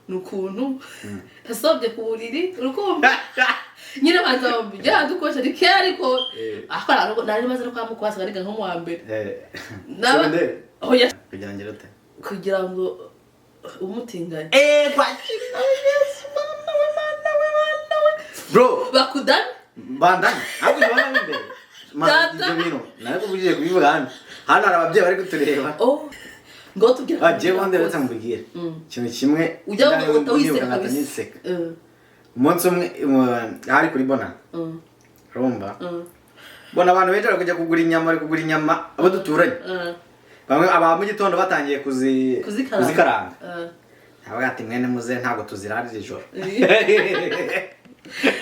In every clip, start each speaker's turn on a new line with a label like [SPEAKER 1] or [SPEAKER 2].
[SPEAKER 1] Ni ukuntu nasobye ku buriri, urukumva nyine banza bambwira dukoresha ni kera, ariko ariko nari maze no kwa mukuru, wasigaye niga nko mu wa mbere.
[SPEAKER 2] Secondaire?
[SPEAKER 1] Oya.
[SPEAKER 2] Kugira ngo ute?
[SPEAKER 1] Kugira ngo umutinganye.
[SPEAKER 2] Eh, kwakira Yesu, Mana we, Mana we, Mana we, bro.
[SPEAKER 1] Bakudane.
[SPEAKER 2] Bandanye ntabwo ubibona imbere.
[SPEAKER 1] Data.
[SPEAKER 2] Ibyo bintu nari kubwiye kubivuga hano. Hano hari ababyeyi bari kutureba.
[SPEAKER 1] Oh, ngo tubwire.
[SPEAKER 2] Ah, jewe ubundi retse mubwire ikintu kimwe.
[SPEAKER 1] Ujya
[SPEAKER 2] njya
[SPEAKER 1] wumva
[SPEAKER 2] nibuka
[SPEAKER 1] wiseka
[SPEAKER 2] nkahita
[SPEAKER 1] kabisa.
[SPEAKER 2] niseka. Umunsi umwe hari kuri bona, urumva, bona abantu benshi bari kujya kugura inyama, bari kugura inyama abo duturanye, bamwe aba mu gitondo batangiye
[SPEAKER 1] kuzikaranga.
[SPEAKER 2] Kuzikaranga. Avuga ati: "Mwene muze, ntabwo tuzirarira ijoro."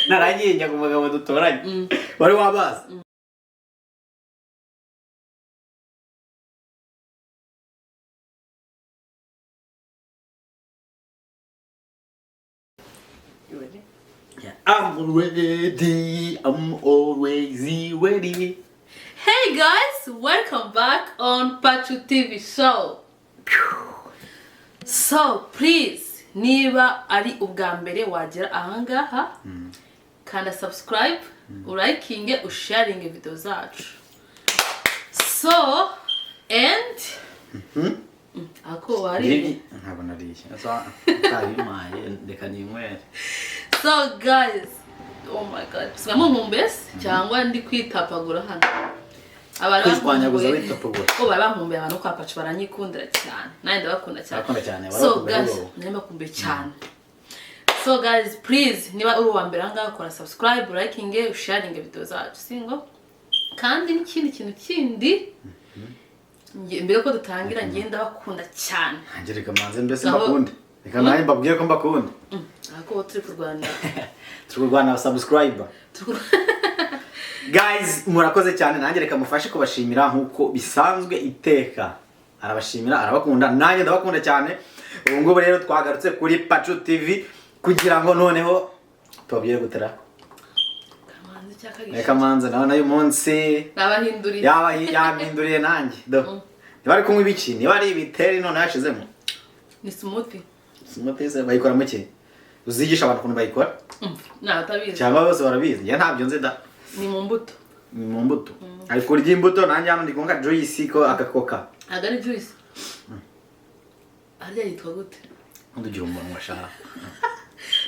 [SPEAKER 2] Naragiye njya ku mugabo duturanye wari wabazi.
[SPEAKER 1] You ready?
[SPEAKER 2] I'm ready, I'm always ready.
[SPEAKER 1] Hey guys, welcome back on Pachu TV show. So please, niba ari ubwa mbere wagera ahangaha, kanda subscribe, urayikinge, usharinge video zacu. So, and ako wariye?
[SPEAKER 2] Ntabwo nariye.
[SPEAKER 3] Utabimpaye, reka ninywere.
[SPEAKER 1] So guys, oh my God, siga munkumbuye se cyangwa ndi kwitapagura hano? Abantu
[SPEAKER 2] Kwishwanyaguza.
[SPEAKER 1] bankumbuye.
[SPEAKER 2] Witapagura.
[SPEAKER 1] Ko bari bankumbuye, abantu kwa Pacu baranyikundira cyane, nanjye ndabakunda cyane.
[SPEAKER 2] Barakunda cyane,
[SPEAKER 1] So
[SPEAKER 2] barakumbuye
[SPEAKER 1] guys,
[SPEAKER 2] wowe.
[SPEAKER 1] nanjye mbakumbuye cyane. So guys, please, niba uri uwa mbere ahangaha, kora subscribe, likinge, sharinge video zacu, singo? Kandi n'ikindi kintu kindi, mbere ko dutangira, ngiye ndabakunda cyane.
[SPEAKER 2] Nanjye reka manze mbese
[SPEAKER 1] Aho-
[SPEAKER 2] mbakunde, reka nanjye mbabwire ko mbakunda.
[SPEAKER 1] Ahako turi kurwana.
[SPEAKER 2] Turi kurwana subscriber. Guys, murakoze cyane. Nanjye reka mufashe kubashimira nk'uko bisanzwe iteka. Arabashimira, arabakunda, nanjye ndabakunda cyane. Ubu ngubu rero twagarutse kuri Pacu TV kugira ngo noneho tubabwire gutera.
[SPEAKER 1] Kamanzi cyakagisha.
[SPEAKER 2] Reka manze nawe uyu munsi.
[SPEAKER 1] Nabahinduriye.
[SPEAKER 2] Yaba yampinduriye nanjye do. Niba ari kunywa ibiki, niba ari ibiteri none yashizemo.
[SPEAKER 1] Ni smoothie.
[SPEAKER 2] Smoothie se bayikora mu ki? Uzigisha abantu ukuntu bayikora?
[SPEAKER 1] Nta utabizi.
[SPEAKER 2] Cyangwa bose barabizi? Njye ntabyo nzi da.
[SPEAKER 1] Ni mu mbuto.
[SPEAKER 2] Ni mu mbuto, ari kurya imbuto. Nanjye hano ndi kunywa juice ko akakoka.
[SPEAKER 1] Ntabwo ari juice. Harya yitwa gute?
[SPEAKER 2] Ntugira umunwa shaka.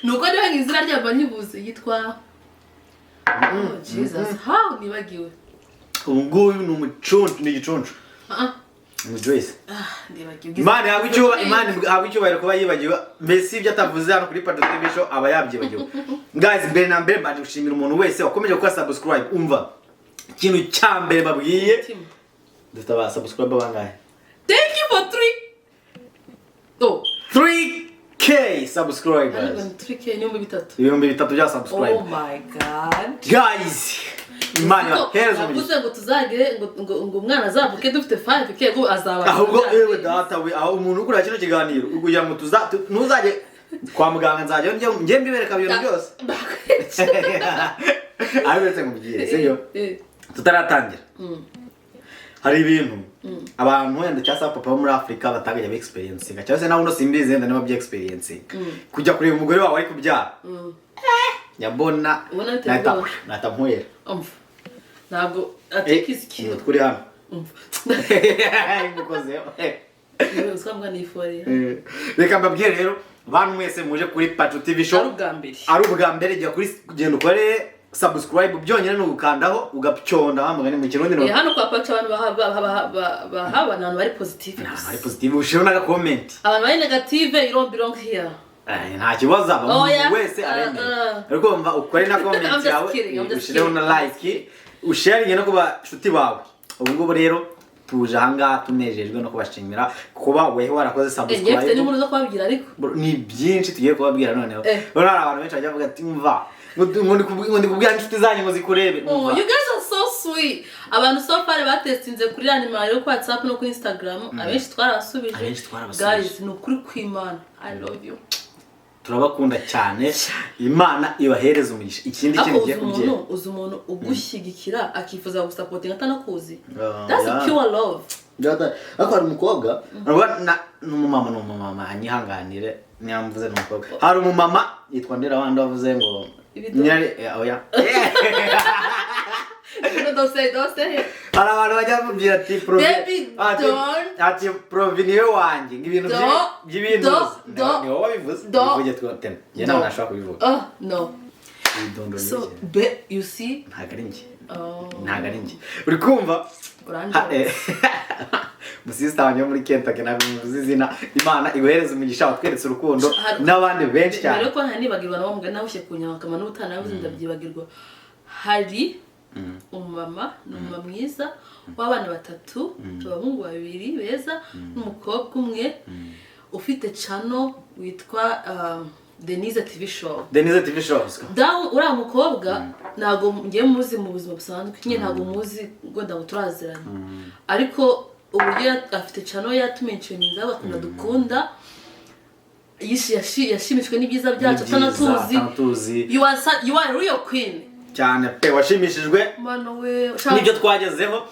[SPEAKER 1] Ni uko niba izina ryayo nyibuze, yitwa, oh Jesus, how nibagiwe.
[SPEAKER 2] Ubu ngubu ni umucuncu, ni igicuncu.
[SPEAKER 1] Ah ah.
[SPEAKER 2] Ni juice.
[SPEAKER 1] Ah, ndibagiwe.
[SPEAKER 2] Imana ihabwa icyubahiro kuba yibagiwe mbese ibyo atavuze hano kuri Pacu TV show aba yabyibagiwe. Guys, mbere na mbere mbanje gushimira umuntu wese wakomeje gukora subscribe. Umva, ikintu cya mbere babwiye,
[SPEAKER 1] Umutima.
[SPEAKER 2] dufite aba subscribe bangahe?
[SPEAKER 1] Thank you for three, oh.
[SPEAKER 2] 3K subscribers.
[SPEAKER 1] 3K ni 3000.
[SPEAKER 2] 3000 bya subscribe.
[SPEAKER 1] Oh my God.
[SPEAKER 2] Guys, Imana ibahereze umugisha.
[SPEAKER 1] Yavuze ngo tuzagere ngo umwana azavuke dufite 5K, ngo azaba
[SPEAKER 2] Ahubwo ewe data we, aho umuntu ukora kino kiganiro kugira ngo tuza ntuzajye kwa muganga, nzajya njye mbibereka ibintu byose. Ariko uretse nkubwire, sibyo? Tutaratangira, hari ibintu abantu wenda cyangwa se papa bo muri Afurika batajya ba experiencinga, cyangwa se nawe uno simbizi wenda niba bya experiencinga, kujya kureba umugore wawe ari kubyara. Nyabona
[SPEAKER 1] Ubona biteye
[SPEAKER 2] nahita
[SPEAKER 1] ubwoba.
[SPEAKER 2] nahita nkwera.
[SPEAKER 1] Umva, ntabwo atikisi.
[SPEAKER 2] Umutwe uri hano.
[SPEAKER 1] Umva.
[SPEAKER 2] Mukozeho.
[SPEAKER 1] Usanga niforera.
[SPEAKER 2] Reka mbabwire rero, bantu mwese muje kuri Pacu TV show
[SPEAKER 1] Ari ubwa mbere.
[SPEAKER 2] ari ubwa mbere, jya kuri, genda ukore subscribe. Byonyine ni ugukandaho ugapyonda, wa mugani mu Kirundi ni
[SPEAKER 1] Hano kwa Pacu abantu bahaba ni abantu bari positive gusa.
[SPEAKER 2] Ari positive, ushireho n'aga comment.
[SPEAKER 1] Abantu bari negative, you don't belong here.
[SPEAKER 2] Nta kibazo, aba
[SPEAKER 1] Oh,
[SPEAKER 2] umuntu
[SPEAKER 1] yeah.
[SPEAKER 2] wese aremeye. Ariko mva ukore na
[SPEAKER 1] I'm
[SPEAKER 2] comment
[SPEAKER 1] just
[SPEAKER 2] yawe,
[SPEAKER 1] kidding, I'm just
[SPEAKER 2] ushireho na like, usharinge no ku bashuti bawe. Ubu ngubu rero tuje ahangaha tunejejwe no kubashimira kuba weho warakoze
[SPEAKER 1] Njye mfite
[SPEAKER 2] subscribe.
[SPEAKER 1] n'inkuru zo kubabwira ariko.
[SPEAKER 2] Bro, ni byinshi tugiye kubabwira noneho. Rero hari abantu benshi bajya bavuga ati: "Umva, ngo ndi kubwira inshuti zanyu ngo zikurebe."
[SPEAKER 1] Oh,
[SPEAKER 2] Umva.
[SPEAKER 1] you guys are so sweet. Abantu so far batestinze kuri ya nimero yo kuri WhatsApp no kuri Instagram, abenshi twarabasubije.
[SPEAKER 2] Abenshi twarabasubije.
[SPEAKER 1] Guys, ni ukuri kw'Imana. I love you.
[SPEAKER 2] Turabakunda cyane, Imana ibahereze umugisha. Ikindi kintu
[SPEAKER 1] Ariko
[SPEAKER 2] ngiye
[SPEAKER 1] uzi
[SPEAKER 2] kubwira
[SPEAKER 1] umuntu, uzi umuntu ugushyigikira akifuza gusapotinga atanakuzi?
[SPEAKER 2] Ah,
[SPEAKER 1] That's
[SPEAKER 2] yeah.
[SPEAKER 1] pure love.
[SPEAKER 2] Ariko hari umukobwa, urabona, ni umumama anyihanganire. Nyamvuze ni umukobwa. Hari umumama yitwa Ndera wandi wavuze ngo
[SPEAKER 1] Ibido.
[SPEAKER 2] Oya.
[SPEAKER 1] No, don't say, don't say.
[SPEAKER 2] Hari abantu bajya bamubwira ati Provi,
[SPEAKER 1] Baby, don't.
[SPEAKER 2] ati Provi niwe wanjye, ngo ibintu by'ibintu
[SPEAKER 1] Don't,
[SPEAKER 2] ni wowe wabivuze.
[SPEAKER 1] Don't.
[SPEAKER 2] Bivuge twotema, njye ntabwo nashobora kubivuga.
[SPEAKER 1] Oh no.
[SPEAKER 2] Ibidondo ni
[SPEAKER 1] So
[SPEAKER 2] iki?
[SPEAKER 1] be, you see.
[SPEAKER 2] Ntabwo ari njye.
[SPEAKER 1] Oh.
[SPEAKER 2] Ntabwo ari njye, uri kumva?
[SPEAKER 1] Uranjye.
[SPEAKER 2] Musisita wanjye wo muri Kentucky, ntabwo muvuze izina, Imana iguhereze umugisha, watweretse urukundo n'abandi benshi cyane.
[SPEAKER 1] Mbere ko ntanibagirwa, nawe mugani nawushye ku nyama akama n'utanabuze ndabyibagirwa. Hari umumama, ni umumama mwiza w'abana batatu, abahungu babiri beza n'umukobwa umwe, ufite channel witwa Denise TV Show.
[SPEAKER 2] Denise TV Show.
[SPEAKER 1] Dawu uriya mukobwa ntabwo ngiye muzi mu buzima busanzwe nyine, ntabwo muzi wenda ngo turaziranye, ariko uburyo afite channel yatumentioninze, bakunda dukunda, yashimishijwe n'ibyiza byacu atanatuzi.
[SPEAKER 2] Atanatuzi.
[SPEAKER 1] You are real queen.
[SPEAKER 2] Cyane pe, washimishijwe
[SPEAKER 1] Mwana we
[SPEAKER 2] n'ibyo twagezeho,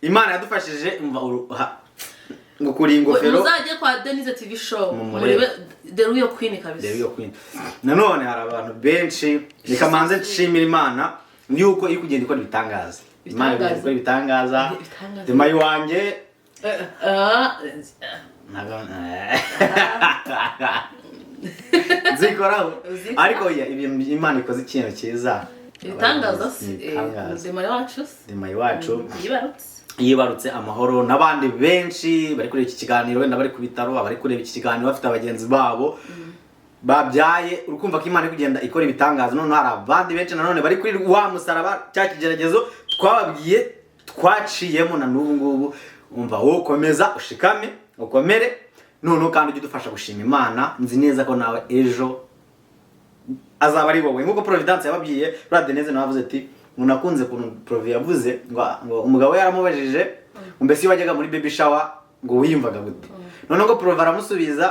[SPEAKER 2] Imana yadufashije. Umva ngo kuri ingofero.
[SPEAKER 1] Muzajye kwa Denise TV Show.
[SPEAKER 2] Mumurebe.
[SPEAKER 1] Murebe the real queen kabisa.
[SPEAKER 2] Reba iyo queen. Nanone hari abantu benshi, reka manze nshimira Imana yuko iri kugenda ikora ibitangaza. Imana iri kugenda ikora ibitangaza.
[SPEAKER 1] Ibitangaza.
[SPEAKER 2] Demayi wanjye
[SPEAKER 1] Ah,
[SPEAKER 2] ntabwo nzikoraho.
[SPEAKER 1] Uzikoraho.
[SPEAKER 2] Ariko oya, ibintu Imana ikoze ikintu cyiza.
[SPEAKER 1] Ibitangaza se.
[SPEAKER 2] Ni ibitangaza.
[SPEAKER 1] Demayi wacu se.
[SPEAKER 2] Demayi wacu
[SPEAKER 1] yibarutse.
[SPEAKER 2] Yibarutse amahoro, n'abandi benshi bari kureba iki kiganiro, wenda bari ku bitaro, abari kureba iki kiganiro bafite abagenzi babo babyaye, urukumva ko Imana iri kugenda ikora ibitangaza. Noneho hari abandi benshi nanone bari kuri wa musaraba, cya kigeragezo twababwiye twaciyemo na n'ubu ngubu. Umva, wowe ukomeza ushikame, ukomere, noneho kandi ujye udufasha gushima Imana. Nzi neza ko nawe ejo azaba ari wowe, nk'uko Providence yababwiye. Buriya Denise nawe avuze ati umuntu akunze ukuntu Provi yavuze ngo umugabo we yaramubajije ngo mbese iyo wajyaga muri baby shower ngo wiyumvaga gute? Noneho ngo Provi aramusubiza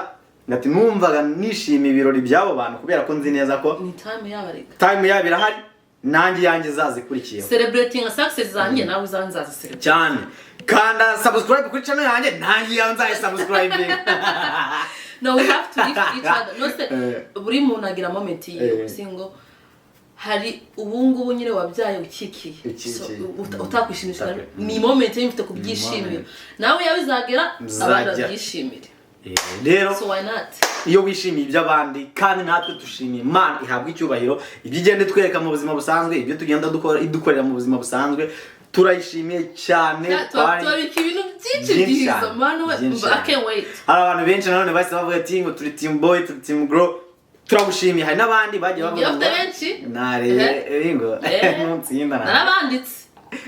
[SPEAKER 2] ngo ati numvaga nishimiye ibirori by'abo bantu kubera ko nzi neza ko
[SPEAKER 1] ni time yabo reka.
[SPEAKER 2] Time yabo irahari, nanjye iyanjye izazikurikiyeho.
[SPEAKER 1] Celebrating success zanjye, nawe uzanzaza celebrate.
[SPEAKER 2] Cyane, kanda subscribe kuri channel yanjye, nanjye iyawe nzayi.
[SPEAKER 1] No, we have to lift each other, no se? Buri muntu agira moment yiwe. Singo hari ubu ngubu nyine wabyaye ukikiye.
[SPEAKER 2] Ukikiye.
[SPEAKER 1] So, utakwishimisha. Ni moment ye, mfite kubyishimira.
[SPEAKER 2] Moment.
[SPEAKER 1] Nawe yawe izagera, abandi
[SPEAKER 2] Nzajya.
[SPEAKER 1] babyishimire.
[SPEAKER 2] Rero
[SPEAKER 1] So why not?
[SPEAKER 2] iyo wishimiye iby'abandi, kandi natwe dushimiye Imana, ihabwa icyubahiro, ibyo igenda itwereka mu buzima busanzwe, ibyo tugenda dukora, idukorera mu buzima busanzwe, turayishimiye cyane.
[SPEAKER 1] Tubabika ibintu byinshi
[SPEAKER 2] Byinshi
[SPEAKER 1] byiza
[SPEAKER 2] cyane,
[SPEAKER 1] mwana we.
[SPEAKER 2] byinshi
[SPEAKER 1] I
[SPEAKER 2] cyane.
[SPEAKER 1] can't wait.
[SPEAKER 2] Hari abantu benshi nanone bahise bavuga ati ngo turi team boy, turi team grow, turagushimiye. Hari n'abandi bagiye bavuga
[SPEAKER 1] Ngiye bafite benshi.
[SPEAKER 2] Nare ngo nutsinda
[SPEAKER 1] Narabanditse.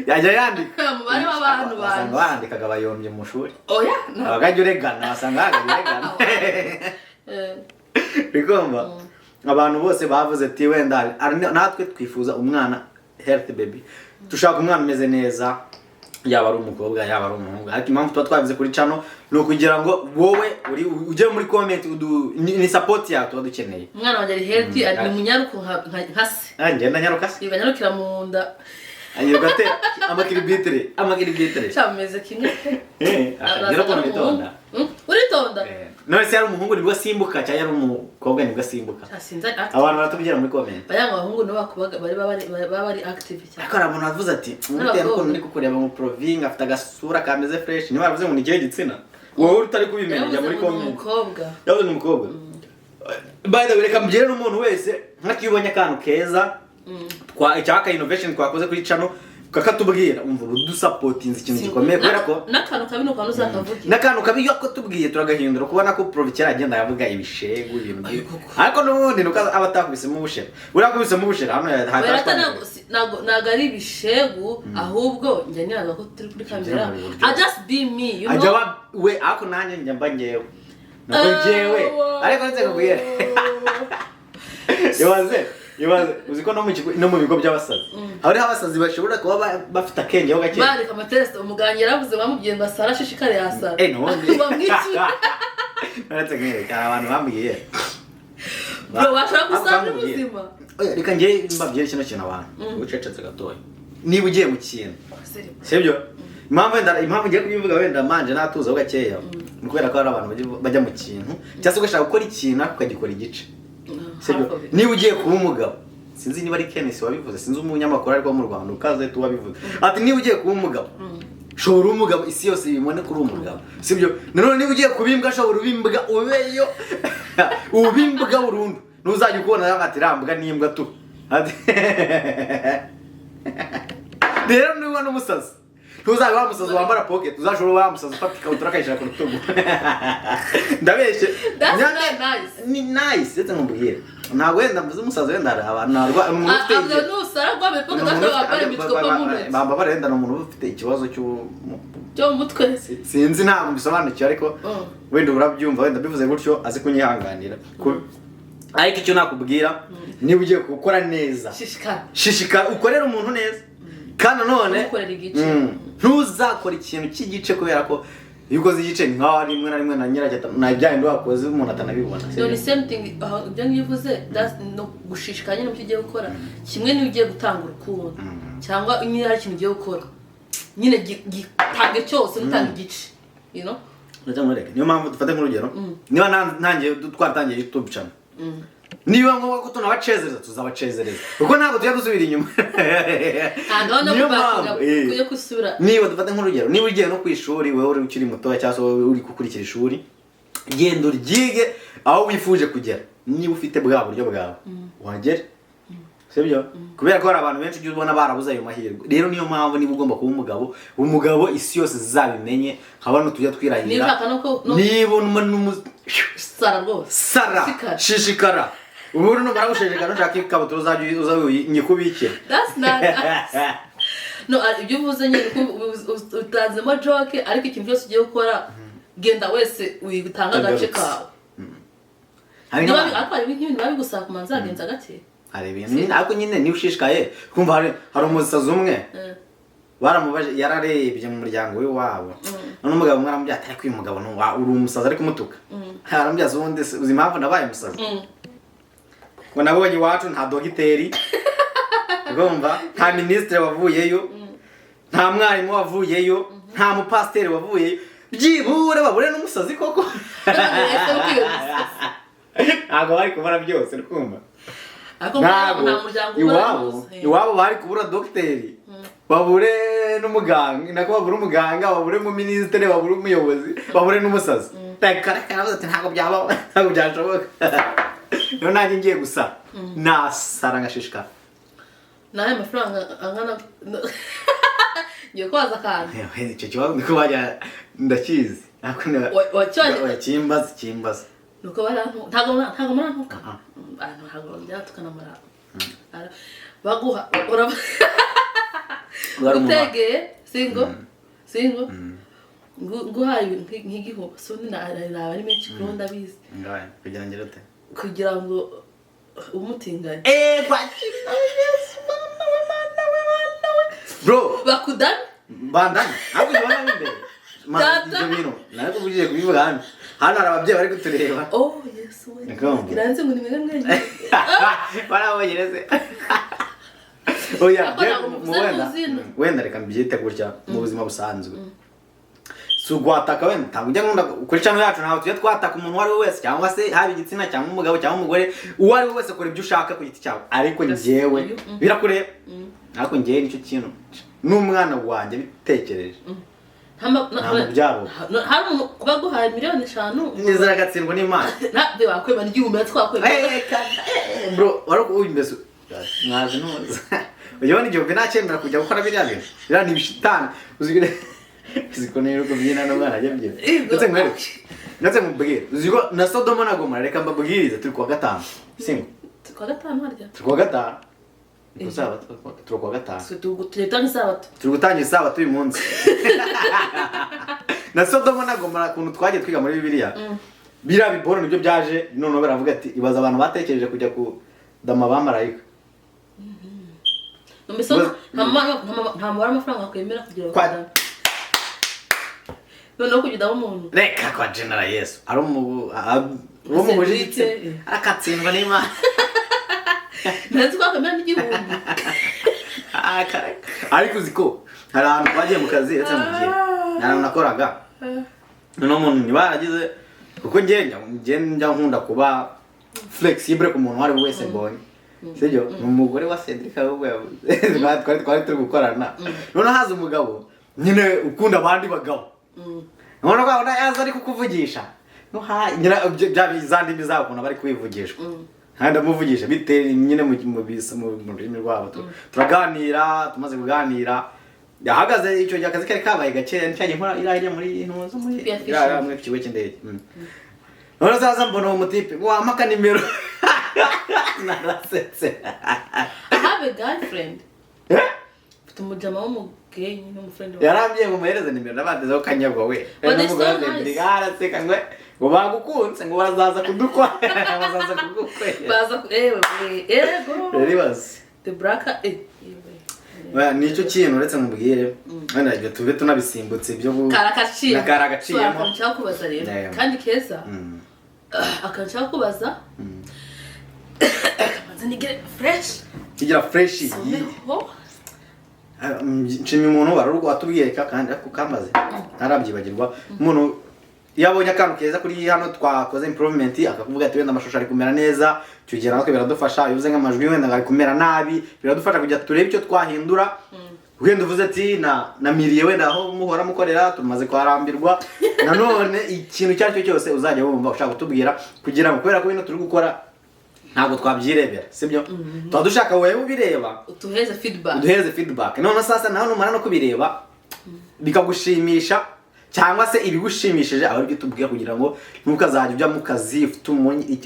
[SPEAKER 2] Yajya yandika.
[SPEAKER 1] Umubare w'abantu
[SPEAKER 2] Wasanga
[SPEAKER 1] banjye.
[SPEAKER 2] barandikaga abayombye mu shuri.
[SPEAKER 1] Oya, no.
[SPEAKER 2] Abagajya uregana, wasanga bagajya uregana. Bigomba abantu bose bavuze ati wenda natwe twifuza umwana healthy baby, dushaka umwana umeze neza, yaba ari umukobwa, yaba ari umuhungu. Ariko impamvu tuba twabivuze kuri channel ni ukugira ngo wowe uri ujye muri comment ni support yawe tuba dukeneye.
[SPEAKER 1] Umwana wanjye ari healthy, ari munyaruko nka se.
[SPEAKER 2] Ah, ngenda nyaruka se.
[SPEAKER 1] Yiga nyarukira mu nda.
[SPEAKER 2] Yirirwa atera amakiribitere, amakiribitere.
[SPEAKER 1] Cyameze kimwe pe.
[SPEAKER 2] Akagira ukuntu bitonda.
[SPEAKER 1] Uritonda.
[SPEAKER 2] None se yari umuhungu nibwo asimbuka, cyangwa yari umukobwa nibwo asimbuka?
[SPEAKER 1] Sinzi ari active.
[SPEAKER 2] Abantu baratubwira muri comment.
[SPEAKER 1] Baya ngo abahungu nibo bakubaga bari baba bari active cyane.
[SPEAKER 2] Ariko hari umuntu wavuze ati bitewe n'ukuntu ndi kukureba mu provinga, afite agasura kameze fresh, niba baravuze ngo ni ikihe gitsina, wowe utari kubimenya, jya muri
[SPEAKER 1] Yavuze ngo ni
[SPEAKER 2] comment.
[SPEAKER 1] umukobwa.
[SPEAKER 2] Yavuze ni umukobwa. By the way, reka mbwire n'umuntu wese nk'akiyo ubonye akantu keza twa icyaka innovation twakoze kuri channel, kakatubwira, umva ubu dusupportinze ikintu gikomeye, kubera ko
[SPEAKER 1] N'akantu kabi nuko uzakavugira.
[SPEAKER 2] N'akantu kabi iyo tubwiye turagahindura. Kubona ko Provi kera agenda yavuga ibishegu, ibintu ariko n'ubundi nuko aba atakubisemo ubushera, buriya akubisemo ubushera hano
[SPEAKER 1] Oya,
[SPEAKER 2] hahita
[SPEAKER 1] ata ntago ari ibishegu, ahubwo njya niraga ko turi kuri kamera.
[SPEAKER 2] mu buryo.
[SPEAKER 1] I just be me, you
[SPEAKER 2] Ajya
[SPEAKER 1] know.
[SPEAKER 2] aba we, ariko nanjye njya mba njyewe, ntabwo njyewe, ariko ndetse nkubwire, ibaze, ibaze, uzi ko no mu kigo, no mu bigo by'abasazi hariho abasazi bashobora kuba bafite akenge ho gake.
[SPEAKER 1] Bareka amatesite, umuganga yaravuze, bamubwiye ngo asara ashishikare, yasara.
[SPEAKER 2] Nubundi
[SPEAKER 1] Bamwishyura.
[SPEAKER 2] Uretse nkwereka, hari abantu bambwiye.
[SPEAKER 1] Bro, bashobora gusanga
[SPEAKER 2] Bambwiye.
[SPEAKER 1] ubuzima.
[SPEAKER 2] Oya, reka njye mbabwire kino kintu, abantu ucecetse gatoya, niba ugiye mu kintu, sibyo? Impamvu ngiye kubivuga wenda manje natuza gakeya, ni kubera ko hari abantu bajya mu kintu cyangwa se ugashaka gukora ikintu ariko ukagikora igice. Sibyo?
[SPEAKER 1] Half of it.
[SPEAKER 2] Niba ugiye kuba umugabo, sinzi niba ari Kenesi wabivuze, sinzi umunyamakuru ariko wo mu Rwanda ukaze tuwabivuze, ati niba ugiye kuba umugabo, shobora ube umugabo, isi yose ibibone kuri umugabo, sibyo? Nanone niba ugiye kuba imbwa, shobora ube imbwa, ubeyo ube imbwa burundu, ntuzajya ukubona nawe ati rambwa n'imbwa tu. Rero niba n'umusazi, ntuzaba wa musazi wambara pocket, uzashobora wa musazi ufata ikabutura akayishyira ku rutugu. Ndabeshye?
[SPEAKER 1] That's not nice.
[SPEAKER 2] Ni nice, ndetse nkubwire, ntabwo wenda mvuze umusazi, wenda hari abantu ntabwo umuntu ufite
[SPEAKER 1] Avuga nusara rwambaye pocket, ashobora wambara imitwe mu ntoki.
[SPEAKER 2] Bambabara, wenda ni umuntu ufite ikibazo cy'u
[SPEAKER 1] Cyo mu mutwe.
[SPEAKER 2] Sinzi, ntabwo mbisobanukiwe, ariko wenda urabyumva, wenda bivuze gutyo azi kunyihanganira. Ariko icyo nakubwira, niba ugiye gukora neza,
[SPEAKER 1] Shishikara.
[SPEAKER 2] Shishikara ukorere umuntu neza, kandi nanone
[SPEAKER 1] Ntukorere igice.
[SPEAKER 2] Ntuzakore ikintu cy'igice, kubera ko iyo ukoze igice ni nkaho rimwe na rimwe na nyiracyo na bya bindi wakoze umuntu atanabibona.
[SPEAKER 1] No, ni same thing aho ibyo ngivuze, that's no gushishikara nyine mu byo ugiye gukora. Kimwe niyo ugiye gutanga urukundo cyangwa nyine hari ikintu ugiye gukora nyine, gitange cyose, ntutange igice.
[SPEAKER 2] Ndetse nkwereke, niyo mpamvu dufate nk'urugero, niba ntangiye, twaratangiye YouTube channel, niba ngombwa ko tunabacezereza, tuzabacezereza, kuko ntabwo tujya dusubira inyuma.
[SPEAKER 1] Nta gahunda yo
[SPEAKER 2] Niyo
[SPEAKER 1] kubakinga
[SPEAKER 2] mpamvu,
[SPEAKER 1] yo gusubira.
[SPEAKER 2] Niba dufate nk'urugero, niba ugiye no ku ishuri, wowe uri ukiri mutoya cyangwa se wowe uri gukurikira ishuri, genda uryige aho wifuje kugera. Niba ufite bwa buryo bwawe wagera, sibyo? Kubera ko hari abantu benshi ujya ubona barabuze ayo mahirwe. Rero niyo mpamvu niba ugomba kuba umugabo, umugabo isi yose izabimenye, nka bano tujya
[SPEAKER 1] Niba
[SPEAKER 2] twirahira.
[SPEAKER 1] ushaka no no
[SPEAKER 2] Niba
[SPEAKER 1] sara rwose.
[SPEAKER 2] Sara.
[SPEAKER 1] Shishikara.
[SPEAKER 2] Shishikara. Ubundi numara gushishikara, nushaka ikabutura uzajya uza nyikubike.
[SPEAKER 1] That's not nice. No, ibyo uvuze nyine ko utanzemo joke, ariko ikintu cyose ugiye gukora, genda wese utanga agace
[SPEAKER 2] Agarutse.
[SPEAKER 1] kawe.
[SPEAKER 2] Hari
[SPEAKER 1] Niba
[SPEAKER 2] nk'abantu-
[SPEAKER 1] ariko hari nk'ibintu biba bigusaba kumanza wagenza gake.
[SPEAKER 2] Hari ibintu nyine, ariko nyine niba ushishikaye kumva, hari umusazi umwe baramubaje, yararebye mu muryango w'iwabo, none umugabo umwe aramubwira ati: "Ariko uyu mugabo uri umusazi," ari kumutuka. Aramubwira ati: "Ubundi se uzi impamvu nabaye umusazi? Ngo nabonye iwacu nta dogiteri, urumva, nta minisitiri wavuyeyo, nta mwarimu wavuyeyo, nta mupasiteri wavuyeyo, byibura babure n'umusazi koko."
[SPEAKER 1] Ese ukwiye umusazi?
[SPEAKER 2] Ntabwo bari kubura byose, urumva?
[SPEAKER 1] Ariko
[SPEAKER 2] Ntabwo
[SPEAKER 1] nta muryango ubura
[SPEAKER 2] iwabo
[SPEAKER 1] rwose.
[SPEAKER 2] Iwabo bari kubura dogiteri, babure n'umuganga, nako babure umuganga, babure umuminisitiri, babure umuyobozi, babure n'umusazi. Reka reka, aravuze ati ntabwo byabaho, ntabwo byashoboka. Rero nanjye ngiye gusa nasara ngashishikara.
[SPEAKER 1] Nayo mafaranga angana ngiye kubaza akantu.
[SPEAKER 2] Icyo kibazo ndiko wajya ndakizi. Ariko
[SPEAKER 1] Wakibaje-
[SPEAKER 2] Oya, kimbaza kimbaza.
[SPEAKER 1] Nuko barantu ntabwo murantuka.
[SPEAKER 2] Ah.
[SPEAKER 1] Abantu ntabwo byatukana mura baguha uraba
[SPEAKER 2] Wari umumama.
[SPEAKER 1] Utegeye singo singo nguhaye nk'igihumbi, so naba ari menshi kuri ndabizi.
[SPEAKER 2] Ngahe kugira ngo ute?
[SPEAKER 1] Kugira ngo umutinganye.
[SPEAKER 2] Eh, kwakira Yesu, mama we, mana we, mana we, bro.
[SPEAKER 1] Bakudane.
[SPEAKER 2] Bandanye ntabwo ubibona imbere.
[SPEAKER 1] Data.
[SPEAKER 2] Ibyo bintu ntabwo ugiye kubivuga hano, hano hari ababyeyi bari kutureba.
[SPEAKER 1] Oh Yesu we.
[SPEAKER 2] Niko.
[SPEAKER 1] Kiranze ngo ni mwebwe mwenyine.
[SPEAKER 2] Barabonye se? Oya.
[SPEAKER 1] Ariko ntabwo muvuze
[SPEAKER 2] wenda
[SPEAKER 1] muzina.
[SPEAKER 2] Wenda reka mbyite gutya, mu buzima busanzwe si ugwataka, wenda ntabwo ujya nkunda kuri channel yacu, ntabwo tujya twataka umuntu uwo ari we wese, cyangwa se haba igitsina cyangwa umugabo cyangwa umugore, uwo ari we wese akora ibyo ushaka ku giti cyawe, ariko njyewe birakureba, ariko njyewe nicyo kintu n'umwana wanjye bitekereje. Nta mubyaro.
[SPEAKER 1] Hari umuntu kuba guhaye miliyoni 5.
[SPEAKER 2] Nizera agatsindwa n'Imana.
[SPEAKER 1] Ntabwo wakwemera igihumbi, twakwemera.
[SPEAKER 2] Bro, wari uyu mbese mwaje ntuza ujya ubona igihumbi nacyemera kujya gukora biriya bintu, biriya ni ibishitani. Uzi ko niyo kubyina n'umwana ajya abyina. Ndetse nkwereke, ndetse mubwire, uzi ko na Sodoma na Gomora, reka mbabwirize, turi kuwa gatanu singo.
[SPEAKER 1] Kuwa gatanu harya?
[SPEAKER 2] Turi kuwa gatanu. Ni ku sabato, turi kuwa gatanu.
[SPEAKER 1] Turi gutanga isabato.
[SPEAKER 2] Turi gutangira isabato uyu munsi. Na Sodoma na Gomora, ukuntu twagiye twiga muri Bibiliya, biriya biboro nibyo byaje noneho baravuga ati: "Ibaza abantu batekereje kujya kudama abamarayika."
[SPEAKER 1] Mbese nta mubare w'amafaranga wakwemera kugira ngo
[SPEAKER 2] Kwa-
[SPEAKER 1] noneho kugenda umuntu?
[SPEAKER 2] Reka, kwa General Yesu ari uwo mu bujitse arakatsindwa n'Imana.
[SPEAKER 1] Ntazi ko wakwemera n'igihumbi.
[SPEAKER 2] Ariko uzi ko Hari ahantu twagiye mu kazi, ndetse mu gihe hari ahantu nakoraga, noneho umuntu ntibaragize, kuko njye njya nkunda kuba flexible ku muntu uwo ari we wese mbonye, sibyo? Ni umugore wa Cedric ahubwo yavuze, twari turi gukorana, noneho haza umugabo nyine ukunda abandi bagabo. Noneho ukabona yaza ari kukuvugisha. No nyina bya za ndimi zabo ukuntu bari kwivugishwa, kandi ndamuvugisha bitewe nyine mu rurimi rwabo. Turaganira, tumaze kuganira yahagaze. Icyo gihe akazi kari kabaye gakeya, nicyagiye nkora iriya muri ntuzo muri
[SPEAKER 1] Spear fishing.
[SPEAKER 2] iriya muri ku kigo cy'indege. Noneho zaza mbona uwo mutipe ngo wampa akanimero, narasetse.
[SPEAKER 1] I have a girlfriend.
[SPEAKER 2] Eh?
[SPEAKER 1] Mfite umujama w'umugay nyine, umufriend wawe.
[SPEAKER 2] Yarambwiye ngo muhereze nimero, nabandezeho kanyagwa we.
[SPEAKER 1] But they're so nice.
[SPEAKER 2] Araseka ngo bagukunze, ngo bazaza kudukwa, bazaza kugukwera.
[SPEAKER 1] Baza ewe we, ego.
[SPEAKER 2] Rero ibaze.
[SPEAKER 1] The black, ewe.
[SPEAKER 2] Oya, nicyo kintu uretse mubwire wenda ibyo tube tunabisimbutse ibyo
[SPEAKER 1] Karakaciye.
[SPEAKER 2] Na karagaciyemo.
[SPEAKER 1] So, akantu nshaka kubaza rero, kandi keza, akantu nshaka kubaza, kamanze nigire fresh.
[SPEAKER 2] Kigira fresh.
[SPEAKER 1] Someho.
[SPEAKER 2] Nshimye umuntu wari watubwiye kandi ariko kamaze ntarabyibagirwa. Umuntu iyo abonye akantu keza kuri hano twakoze improvement, akakuvuga ati wenda amashusho ari kumera neza, icyo gihe natwe biradufasha. Iyo uvuze nk'amajwi wenda ngo ari kumera nabi, biradufasha kugira turebe icyo twahindura. Wenda uvuze ati na miriye wenda aho muhora mukorera tumaze kuharambirwa. Nanone ikintu icyo ari cyo cyose uzajya wumva ushaka kutubwira, kugira ngo, kubera ko bino turi gukora ntabwo twabyirebera, sibyo? Tuba dushaka wowe ubireba,
[SPEAKER 1] utuheze feedback.
[SPEAKER 2] Uduhereze feedback. None sasa nawe numara no kubireba bikagushimisha cyangwa se ibigushimishije, aba aribyo tubwira, kugira ngo ntukazajya ujya mu kazi ufite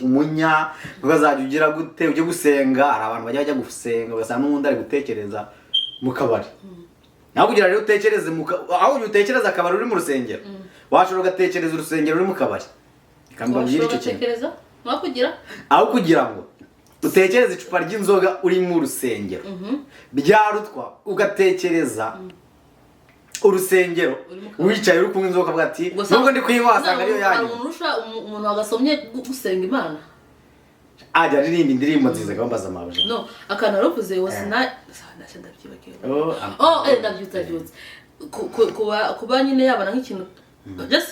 [SPEAKER 2] umunya, ntukazajya ugira gute ujye gusenga. Hari abantu bajya gusenga ugasanga n'ubundi ari gutekereza mu kabari. Nawe kugira rero utekereze aho ujya utekereza akabari uri mu rusengero, washobora ugatekereza urusengero uri mu kabari. Reka mbabwire icyo kintu.
[SPEAKER 1] Ugatekereza mwakugira.
[SPEAKER 2] Aho kugira ngo utekereze icupa ry'inzoga uri mu rusengero, byarutwa ugatekereza urusengero
[SPEAKER 1] Uri mu kabari.
[SPEAKER 2] wicaye uri kunywa inzoga, ukavuga ati nubwo ndi kuyinywa wasanga ariyo
[SPEAKER 1] Hari
[SPEAKER 2] yanyu.
[SPEAKER 1] umuntu urusha umuntu wagasomye gusenga Imana.
[SPEAKER 2] Ajya aririmba indirimbo nziza, akambaza amabuja.
[SPEAKER 1] No akantu waruvuze wose na ndashya ndabyibagiwe.
[SPEAKER 2] Oh,
[SPEAKER 1] oh, ndabyutse, ndabyutse. Kuba nyine yabona nk'ikintu, just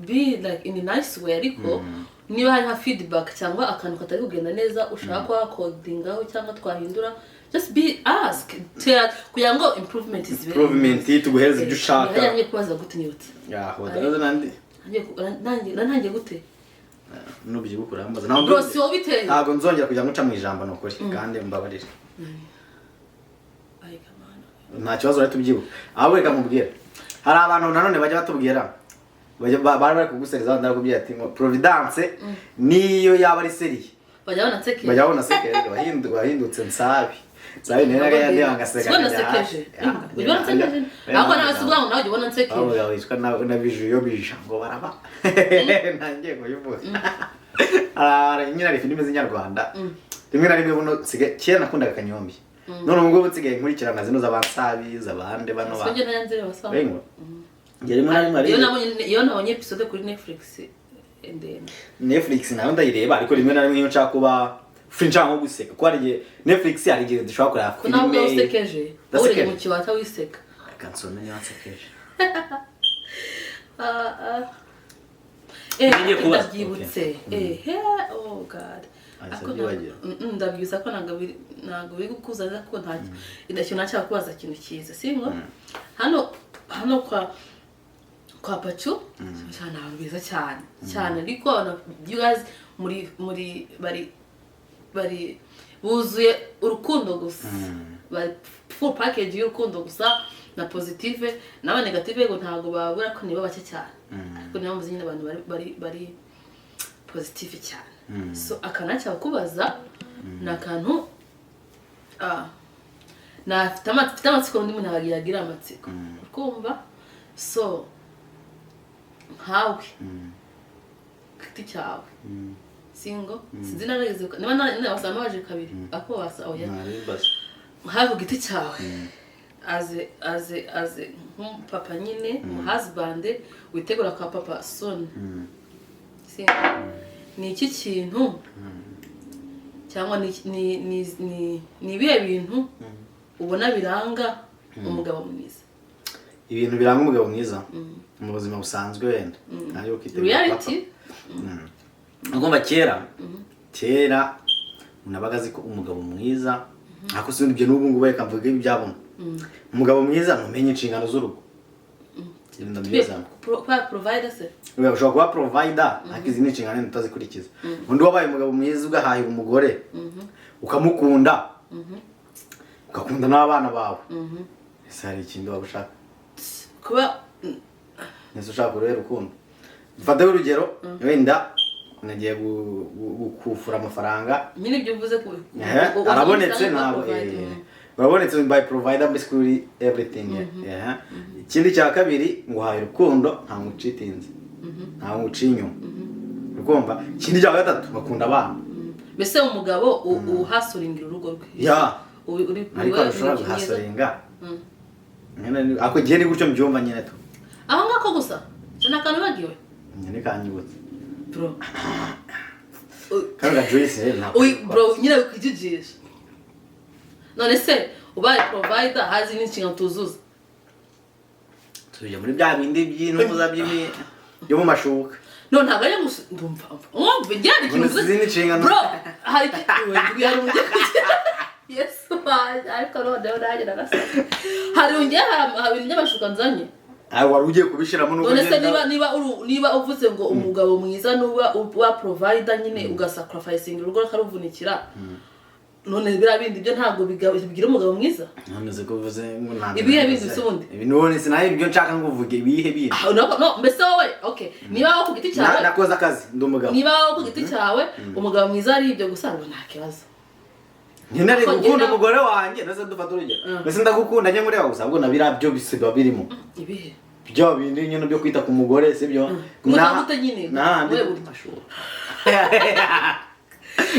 [SPEAKER 1] be like in a nice way, ariko niba hari nka feedback cyangwa akantu katari kugenda neza ushaka ko wakodingaho cyangwa twahindura, just be ask, tera kugira ngo improvement zibe.
[SPEAKER 2] Improvement, tuguhereze ibyo ushaka.
[SPEAKER 1] Ngiye kubaza gute? Nyibutse.
[SPEAKER 2] Yaho ndaza nandi.
[SPEAKER 1] Nangiye gute?
[SPEAKER 2] Nubyibuka urambaza. Ntabwo
[SPEAKER 1] Bro, si wowe biteye.
[SPEAKER 2] Ntabwo nzongera kujya nguca mu ijambo, ni ukuri, kandi mbabarire.
[SPEAKER 1] Ay, come on.
[SPEAKER 2] Nta kibazo, urahita ubyibuka. Ahubwo reka nkubwire, hari abantu nanone bajya batubwira, bari bari kugusereza, ndakubwira ati ngo Providence niyo yaba ari sérieux.
[SPEAKER 1] Bajya banasekera.
[SPEAKER 2] Bajya babona sekere wahindutse nsabi nsabi nayo yandeba ngaseka.
[SPEAKER 1] Sibwo nasekeje. Ujya ubona nsekeje, ahubwo nawe si ubwangu, nawe ujya ubona nsekeje.
[SPEAKER 2] Umugabo witwa na biju yo bija ngo baraba ntangiye kubivuga. Nyine hari filime z'inyarwanda rimwe na rimwe buno nsigaye, kera nakundaga Kanyombi, none ubu ngubu nsigaye nkurikirana zino z'abansabi z'abande bano ba
[SPEAKER 1] Sibwo njye nayanze basanga.
[SPEAKER 2] Bengo njye rimwe na rimwe
[SPEAKER 1] Iyo nabonye episode kuri Netflix ndende.
[SPEAKER 2] Netflix nayo ndayireba, ariko rimwe na rimwe iyo nshaka kuba free, nshaka nko guseka, kuko hari igihe Netflix, hari igihe dushobora kureba
[SPEAKER 1] Ko nawe
[SPEAKER 2] filime.
[SPEAKER 1] usekeje.
[SPEAKER 2] Ndasekeje.
[SPEAKER 1] Uri mu kiwata wiseka.
[SPEAKER 2] Reka nsome niba nsekeje.
[SPEAKER 1] Ah, ah.
[SPEAKER 3] Ngiye kubaza.
[SPEAKER 1] Ndabyibutse. Oh God.
[SPEAKER 2] Ahise
[SPEAKER 1] Ako
[SPEAKER 2] abyibagira.
[SPEAKER 1] Ndabyibutsa ko ntabwo biri gukuza neza, kuko nta kintu nashaka kubaza, ikintu cyiza singo hano kwa Pacu cyane, abantu beza cyane cyane, ariko you guys muri bari buzuye urukundo gusa, bari full package y'urukundo gusa na positive n'aba negative ngo ntabwo babura, ko nibo bake cyane, ariko niyo mpamvu nyine abantu bari positive cyane. So akantu kubaza ni akantu, nafite amatsiko, undi muntu yagira amatsiko kumva. So nkawe ku giti cyawe, singo sinzi narageze niba wasanga baje kabiri ako wasa oya. Nkawe ku giti cyawe, aze nk'umupapa nyine, umu husband witegura kwa papa soon, singo ni iki kintu cyangwa ni ibihe bintu ubona biranga umugabo mwiza?
[SPEAKER 2] Ibintu biranga umugabo mwiza mu buzima busanzwe, wenda ntabwo kwitegura.
[SPEAKER 1] Reality.
[SPEAKER 2] Ugomba kera kera umuntu abaga azi ko umugabo mwiza, ariko si ibyo n'ubu ngubu, reka mvuge ibyabona. Umugabo mwiza ntumenye inshingano z'urugo. Ibintu byiza.
[SPEAKER 1] Kuba provider se?
[SPEAKER 2] Ushobora kuba provider, ariko izi ni inshingano utazikurikiza. Undi wabaye umugabo mwiza, ugahahira umugore, ukamukunda, ugakunda n'abana bawe, ese hari ikindi waba ushaka?
[SPEAKER 1] Kuba
[SPEAKER 2] Ese ushaka uruhe rukundo? Mfate urugero, wenda nagiye gukufura amafaranga.
[SPEAKER 1] Nyine ibyo uvuze ku
[SPEAKER 2] Arabonetse, ntabwo urabonetse by provider, mbese kuri everything. Ikindi cya kabiri, nguhaye urukundo, ntabwo ucitinze, ntabwo uciye inyuma, ukumva. Ikindi cya gatatu, bakunda abana.
[SPEAKER 1] Mbese umugabo uhustlingira urugo rwe.
[SPEAKER 2] Ya.
[SPEAKER 1] Uri
[SPEAKER 2] Ariko ushobora guhustlinga nyine, ako gihe ni gutyo mbyumva nyine tu.
[SPEAKER 1] Aho ngako gusa ni akantu bagiwe.
[SPEAKER 2] Nyine kanyibutse.
[SPEAKER 1] Bro.
[SPEAKER 2] Kano ga juice rero ntabwo.
[SPEAKER 1] Uy, bro, nyine wikwijijisha. None se ubaye provider, hazi n'inshingano tuzuza?
[SPEAKER 2] Tujya muri bya bindi by'intuza byo mu mashuka.
[SPEAKER 1] No, ntabwo ari gusa, ndumva umva njye hari ikintu
[SPEAKER 2] None
[SPEAKER 1] uvuze.
[SPEAKER 2] izindi nshingano.
[SPEAKER 1] Bro, hari hari uburyo, Yesu wanjye, ariko noneho nanjye narasabye, hari njye hari ibintu by'amashuka nzanye.
[SPEAKER 2] Ah, wari ugiye kubishyiramo nuko.
[SPEAKER 1] None se
[SPEAKER 2] ngenda-
[SPEAKER 1] niba uvuze ngo umugabo mwiza nuba uba provider nyine, ugasacrificing urugo rukaruvunikira, none biriya bindi byo ntabwo bigira umugabo mwiza?
[SPEAKER 2] None se ko uvuze ngo ntabwo
[SPEAKER 1] Ibihe bindi se ubundi?
[SPEAKER 2] Ibi none sinaye ibyo nshaka ngo uvuge, ibihe bindi?
[SPEAKER 1] Ah, no, no, mbese wowe, okay, niba wowe ku giti cyawe
[SPEAKER 2] Nakoze akazi, ndi umugabo.
[SPEAKER 1] Niba wowe ku giti cyawe umugabo mwiza ari ibyo gusa, ngo nta kibazo.
[SPEAKER 2] Nyine ari
[SPEAKER 1] Ariko
[SPEAKER 2] gukunda umugore wanjye. Nese dufata urugero, mbese ndagukunda njye mureba gusa, ahubwo na biriya byo bisiba birimo.
[SPEAKER 1] Ibihe?
[SPEAKER 2] Bya bindi nyine byo kwita ku mugore, sibyo?
[SPEAKER 1] Kumwitaho gute nyine?
[SPEAKER 2] N'ahandi
[SPEAKER 1] Wowe uri-
[SPEAKER 2] mashuka.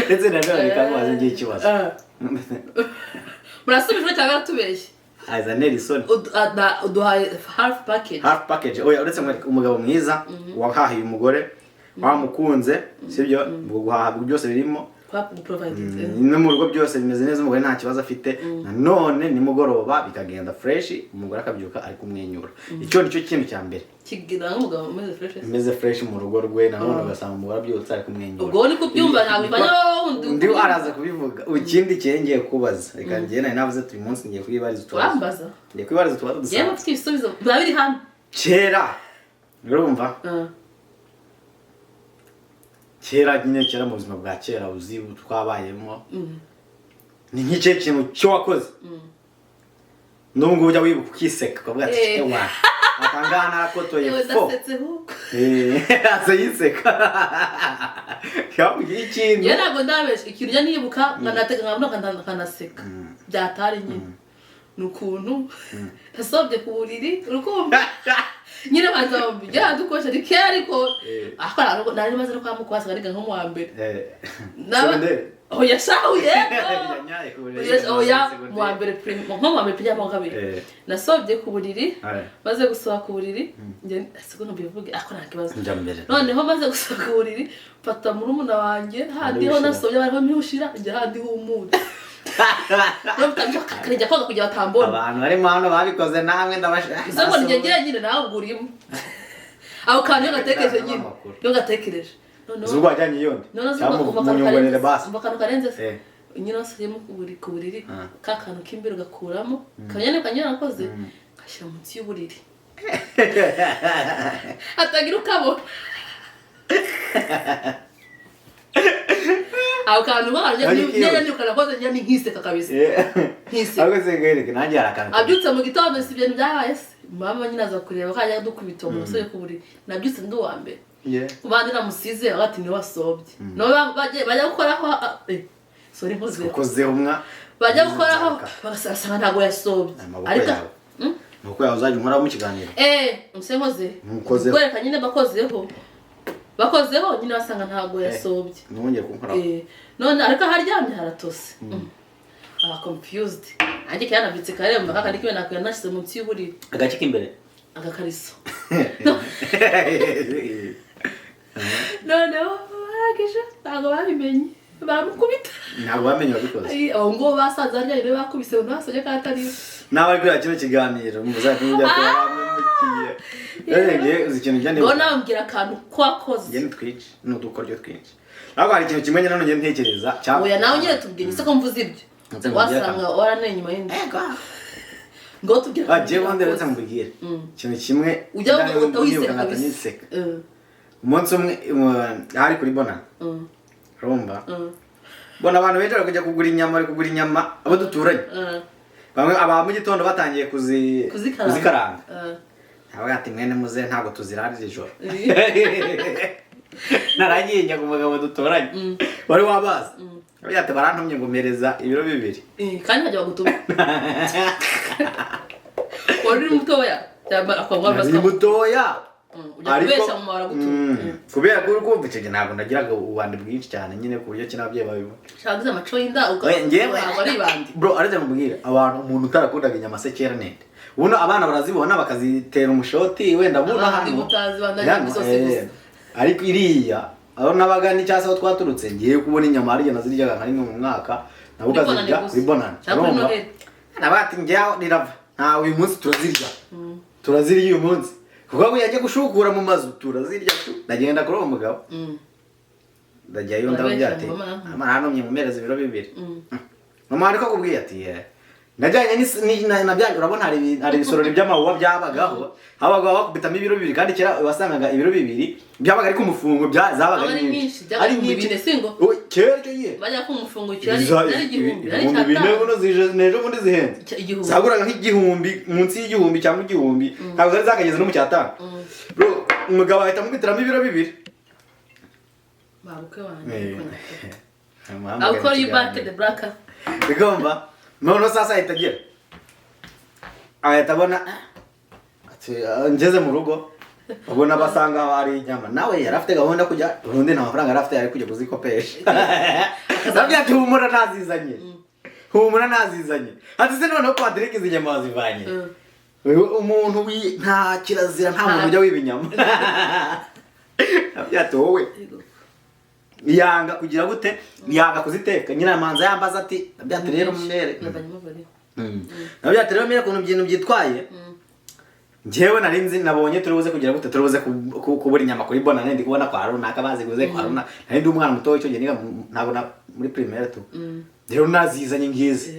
[SPEAKER 2] Ndetse na none reka ngiye ikibazo.
[SPEAKER 1] Murasubijwe cyangwa aratubeshye?
[SPEAKER 2] Aza Nelson.
[SPEAKER 1] Uduhaye half package.
[SPEAKER 2] Half package. Oya, uretse nkwereke umugabo mwiza wahahiye umugore, wamukunze, sibyo? Ubwo guhaha byose birimo.
[SPEAKER 1] Kwa provided.
[SPEAKER 2] No mu rugo byose bimeze neza, umugore nta kibazo afite, nanone nimugoroba bikagenda fresh, umugore akabyuka ari kumwenyura. Icyo nicyo kintu cya mbere.
[SPEAKER 1] Kigira nk'umugabo umeze fresh.
[SPEAKER 2] Umeze fresh mu rugo rwe, nanone ugasanga umugore abyutse ari kumwenyura.
[SPEAKER 1] Ubwo niko ubyumva, ntabwo bivanye wundi.
[SPEAKER 2] Undi araza kubivuga. Ikindi ngiye kubaza, reka njye nari navuze ati uyu munsi ngiye kwibariza utubazo.
[SPEAKER 1] Urambaza?
[SPEAKER 2] Ngiye kwibariza utubazo
[SPEAKER 1] Njyewe
[SPEAKER 2] dusanzwe.
[SPEAKER 1] mfite ibisubizo, biba biri hano.
[SPEAKER 2] Kera, urumva, kera nyine, kera mu buzima bwa kera uzi twabayemo, ni nk'ikihe kintu cyo wakoze n'ubu ngubu ujya wibuka ukiseka, ukavuga ati "Ewa, akangaha narakotoye
[SPEAKER 1] Yewe,
[SPEAKER 2] fo"?
[SPEAKER 1] ndasetse ahubwo.
[SPEAKER 2] Aza yiseka, yamubwiye ikintu.
[SPEAKER 1] Njyewe ntabwo ndabesha, ikintu njya nibuka nkanatega nkabona nkanaseka byatari nyine, ni ukuntu nasobye ku buriri, urukumva nyine banza bamubwira dukoresha ni kera, ariko ariko ntabwo nari maze no kwa mukuru, hasigaye niga nko mu wa mbere.
[SPEAKER 2] Segonderi?
[SPEAKER 1] Oya shahu, yego.
[SPEAKER 2] Yanyaye ku buriri.
[SPEAKER 1] Oya, oya, mu wa mbere nko mu wa mbere primaire, mu wa kabiri. Nasobye ku buriri, maze gusohoka ku buriri njye siko mbivuge, ariko nta kibazo.
[SPEAKER 2] Njya mbere.
[SPEAKER 1] Noneho maze gusohoka ku buriri, mfata murumuna wanjye handi ho
[SPEAKER 2] Wishira.
[SPEAKER 1] Nasobye bariho mpiwushira, njya handi humura njya koga kugira batambona.
[SPEAKER 2] Abantu barimo hano babikoze namwe ndabashaka.
[SPEAKER 1] Gusa ngo njye njyenyine, nawe ubwo urimo ako kantu iyo gatekereje nyine, iyo gatekereje noneho
[SPEAKER 2] Zuba wajyanye iyo ndi
[SPEAKER 1] noneho
[SPEAKER 2] cyangwa
[SPEAKER 1] umva akantu
[SPEAKER 2] munyongorere
[SPEAKER 1] karenze.
[SPEAKER 2] Basi.
[SPEAKER 1] Umva akantu karenze se. Nyine washyizemo ku buriri, ka kantu k'imbere ugakuramo kanyane kanyane nakoze, ngashyira munsi y'uburiri hatagira ukabona ako kantu.
[SPEAKER 2] Ariko iyo-
[SPEAKER 1] Nyine kanakoze nyine nkiseka kabisa. Nkiseka.
[SPEAKER 2] Ahubwo se nkwereke, nanjye hari akantu.
[SPEAKER 1] Abyutse mu gitondo, si ibintu byabaye se, mama nyine aza kureba ko ajya dukubita uwo musore ku buriri, nabyutse ndi uwa mbere. Ku bandi namusize bati niwe wasobye, nabo bajya gukoraho, sorry nkozeho.
[SPEAKER 2] Ukozeho mwa.
[SPEAKER 1] Bajya gukoraho bagasanga ntabwo yasobye.
[SPEAKER 2] Amaboko
[SPEAKER 1] Ariko
[SPEAKER 2] yawe. Nuko yawe uzajya unkoraho mu kiganiro.
[SPEAKER 1] Muse nkoze.
[SPEAKER 2] Ntukozeho.
[SPEAKER 1] Kwereka nyine, bakozeho, bakozeho nyine basanga ntabwo yasobye.
[SPEAKER 2] Ntiwongere kunkoraho.
[SPEAKER 1] None ariko aho aryamye haratose. Aba confused, nanjye kera nabyutse kare mba kakandi kiwe nakuye nashyize munsi y'uburiri.
[SPEAKER 2] Agace k'imbere.
[SPEAKER 1] Agakariso. Noneho barangije ntabwo babimenye, baramukubita.
[SPEAKER 2] Ntabwo bamenye wabikoze.
[SPEAKER 1] Ai, abo ngo basanze harya rero bakubise ngo ntasobye kandi atari we.
[SPEAKER 2] Nawe ari kureba kino kiganiro, muzajya mujya kureba. Narahemukiye. Ngiye uzi ikintu njya
[SPEAKER 1] Ngo
[SPEAKER 2] nibuka.
[SPEAKER 1] nawe mbwira akantu ko wakoze.
[SPEAKER 2] Njye ni twinshi, ni udukoryo twinshi. Ariko hari ikintu kimwe nyine none ntekereza cya
[SPEAKER 1] Oya, nawe nyine tubwire ese ko mvuze ibyo.
[SPEAKER 2] Nze nkubwire
[SPEAKER 1] Wasanga
[SPEAKER 2] akantu.
[SPEAKER 1] waraneye inyuma y'inzu. Ngo tubwire
[SPEAKER 2] Ah,
[SPEAKER 1] akantu
[SPEAKER 2] jewe ubundi
[SPEAKER 1] wakoze.
[SPEAKER 2] retse mubwire ikintu kimwe
[SPEAKER 1] Ujya
[SPEAKER 2] njya
[SPEAKER 1] wumva
[SPEAKER 2] nibuka
[SPEAKER 1] wiseka
[SPEAKER 2] nkahita
[SPEAKER 1] kabisa.
[SPEAKER 2] niseka. Umunsi umwe hari kuri Bona. Urumva? Bona abantu benshi bari kujya kugura inyama, bari kugura inyama abo duturanye. Bamwe aba mu gitondo batangiye
[SPEAKER 1] Kuzikaranga.
[SPEAKER 2] kuzikaranga. Avuga ati mwene muze ntabwo tuzirarira ijoro. Naragiye njya ku mugabo duturanye. Wari wabazi. Avuga ati barantumye ngo mpereza ibiro 2.
[SPEAKER 1] Kandi ntajya bagutuma. Wari uri mutoya cyangwa akaba
[SPEAKER 2] Nari mutoya.
[SPEAKER 1] Ujya kubeshya mu baragutuma.
[SPEAKER 2] Kubera ko uri kumva icyo gihe ntabwo nagiraga ububandi bwinshi cyane nyine ku buryo kino ababyeyi babibona.
[SPEAKER 1] Shaka amaco y'inda
[SPEAKER 2] Oya, njyewe
[SPEAKER 1] ntabwo ari ibandi.
[SPEAKER 2] Bro, aretse mubwire abantu umuntu utarakundaga inyama se kera nende. Ubuno abana barazibona bakazitera umushoti wenda buno
[SPEAKER 1] Abandi
[SPEAKER 2] hano.
[SPEAKER 1] utazi bandanya
[SPEAKER 2] Hano,
[SPEAKER 1] zose gusa.
[SPEAKER 2] Ariko iriya aho nabaga ni cyangwa se aho twaturutse ngiye kubona inyama hariya naziryaga nka rimwe mu mwaka nabo
[SPEAKER 1] Kuri Bonane
[SPEAKER 2] ukazirya
[SPEAKER 1] gusa.
[SPEAKER 2] kuri Bonane.
[SPEAKER 1] Cyangwa kuri
[SPEAKER 2] Urumva?
[SPEAKER 1] Noheli.
[SPEAKER 2] Nabaga ati njyaho rirava. Nta uyu munsi turazirya. Turazirya uyu munsi. Kuko ngo yajya gushukura mu mazu turazirya tu. Ndagenda kuri uwo mugabo. Ndajyayo ndababwira ati
[SPEAKER 1] Urabeshya ngo mama.
[SPEAKER 2] amara hanumye mu mpereza ibiro 2. Mama ariko akubwiye ati ye. Najyanye na urabona hari ibisorori by'amawuwa byabagaho. Habaga bakubitamo ibiro 2 kandi kera wasangaga ibiro 2 byabaga ari ku mufungo zabaga
[SPEAKER 1] Aba
[SPEAKER 2] ari
[SPEAKER 1] ari
[SPEAKER 2] nyinshi.
[SPEAKER 1] nyinshi, byabaga
[SPEAKER 2] Ari
[SPEAKER 1] ibihumbi
[SPEAKER 2] nyinshi.
[SPEAKER 1] bine, singo?
[SPEAKER 2] Oye, kera icyo gihe.
[SPEAKER 1] Bajya ku mufungo kera ari igihumbi, ari
[SPEAKER 2] 4000
[SPEAKER 1] icyatanu.
[SPEAKER 2] buno zije n'ejo bundi zihenze.
[SPEAKER 1] Igihumbi.
[SPEAKER 2] Zaguraga nk'igihumbi munsi y'igihumbi cyangwa igihumbi. Ntabwo zari zakageze no mu cyatanu. Bro, umugabo ahita amubitiramo ibiro 2.
[SPEAKER 1] Babuke wanjye. I'll call you back the black.
[SPEAKER 2] Bigomba. Noneho sasa ahita agira. Ahita abona ati ngeze mu rugo ubona basanga hari inyama. Nawe yari afite gahunda kujya urundi nta mafaranga yari afite yari kujya kuzikopesha. Nabyo ati humura nazizanye. Humura nazizanye. Ati se noneho Patrick izi nyama wazivanye. Umuntu nta kirazira nta muntu ujya wiba inyama. Nabyo ati wowe yanga kugira gute? Yanga kuziteka. Nyiramanza yambaza ati nabyo ati rero mumere. Nabyo ati rero mumere ukuntu ibintu byitwaye. Njyewe nari nzi nabonye turi buze kugira gute turi buze kubura inyama kuri Bonane ndi kubona kwa runaka baziguze kwa runaka. Nari ndi umwana muto icyo gihe niga ntabwo muri primaire tu. Rero nazizanye ngizi.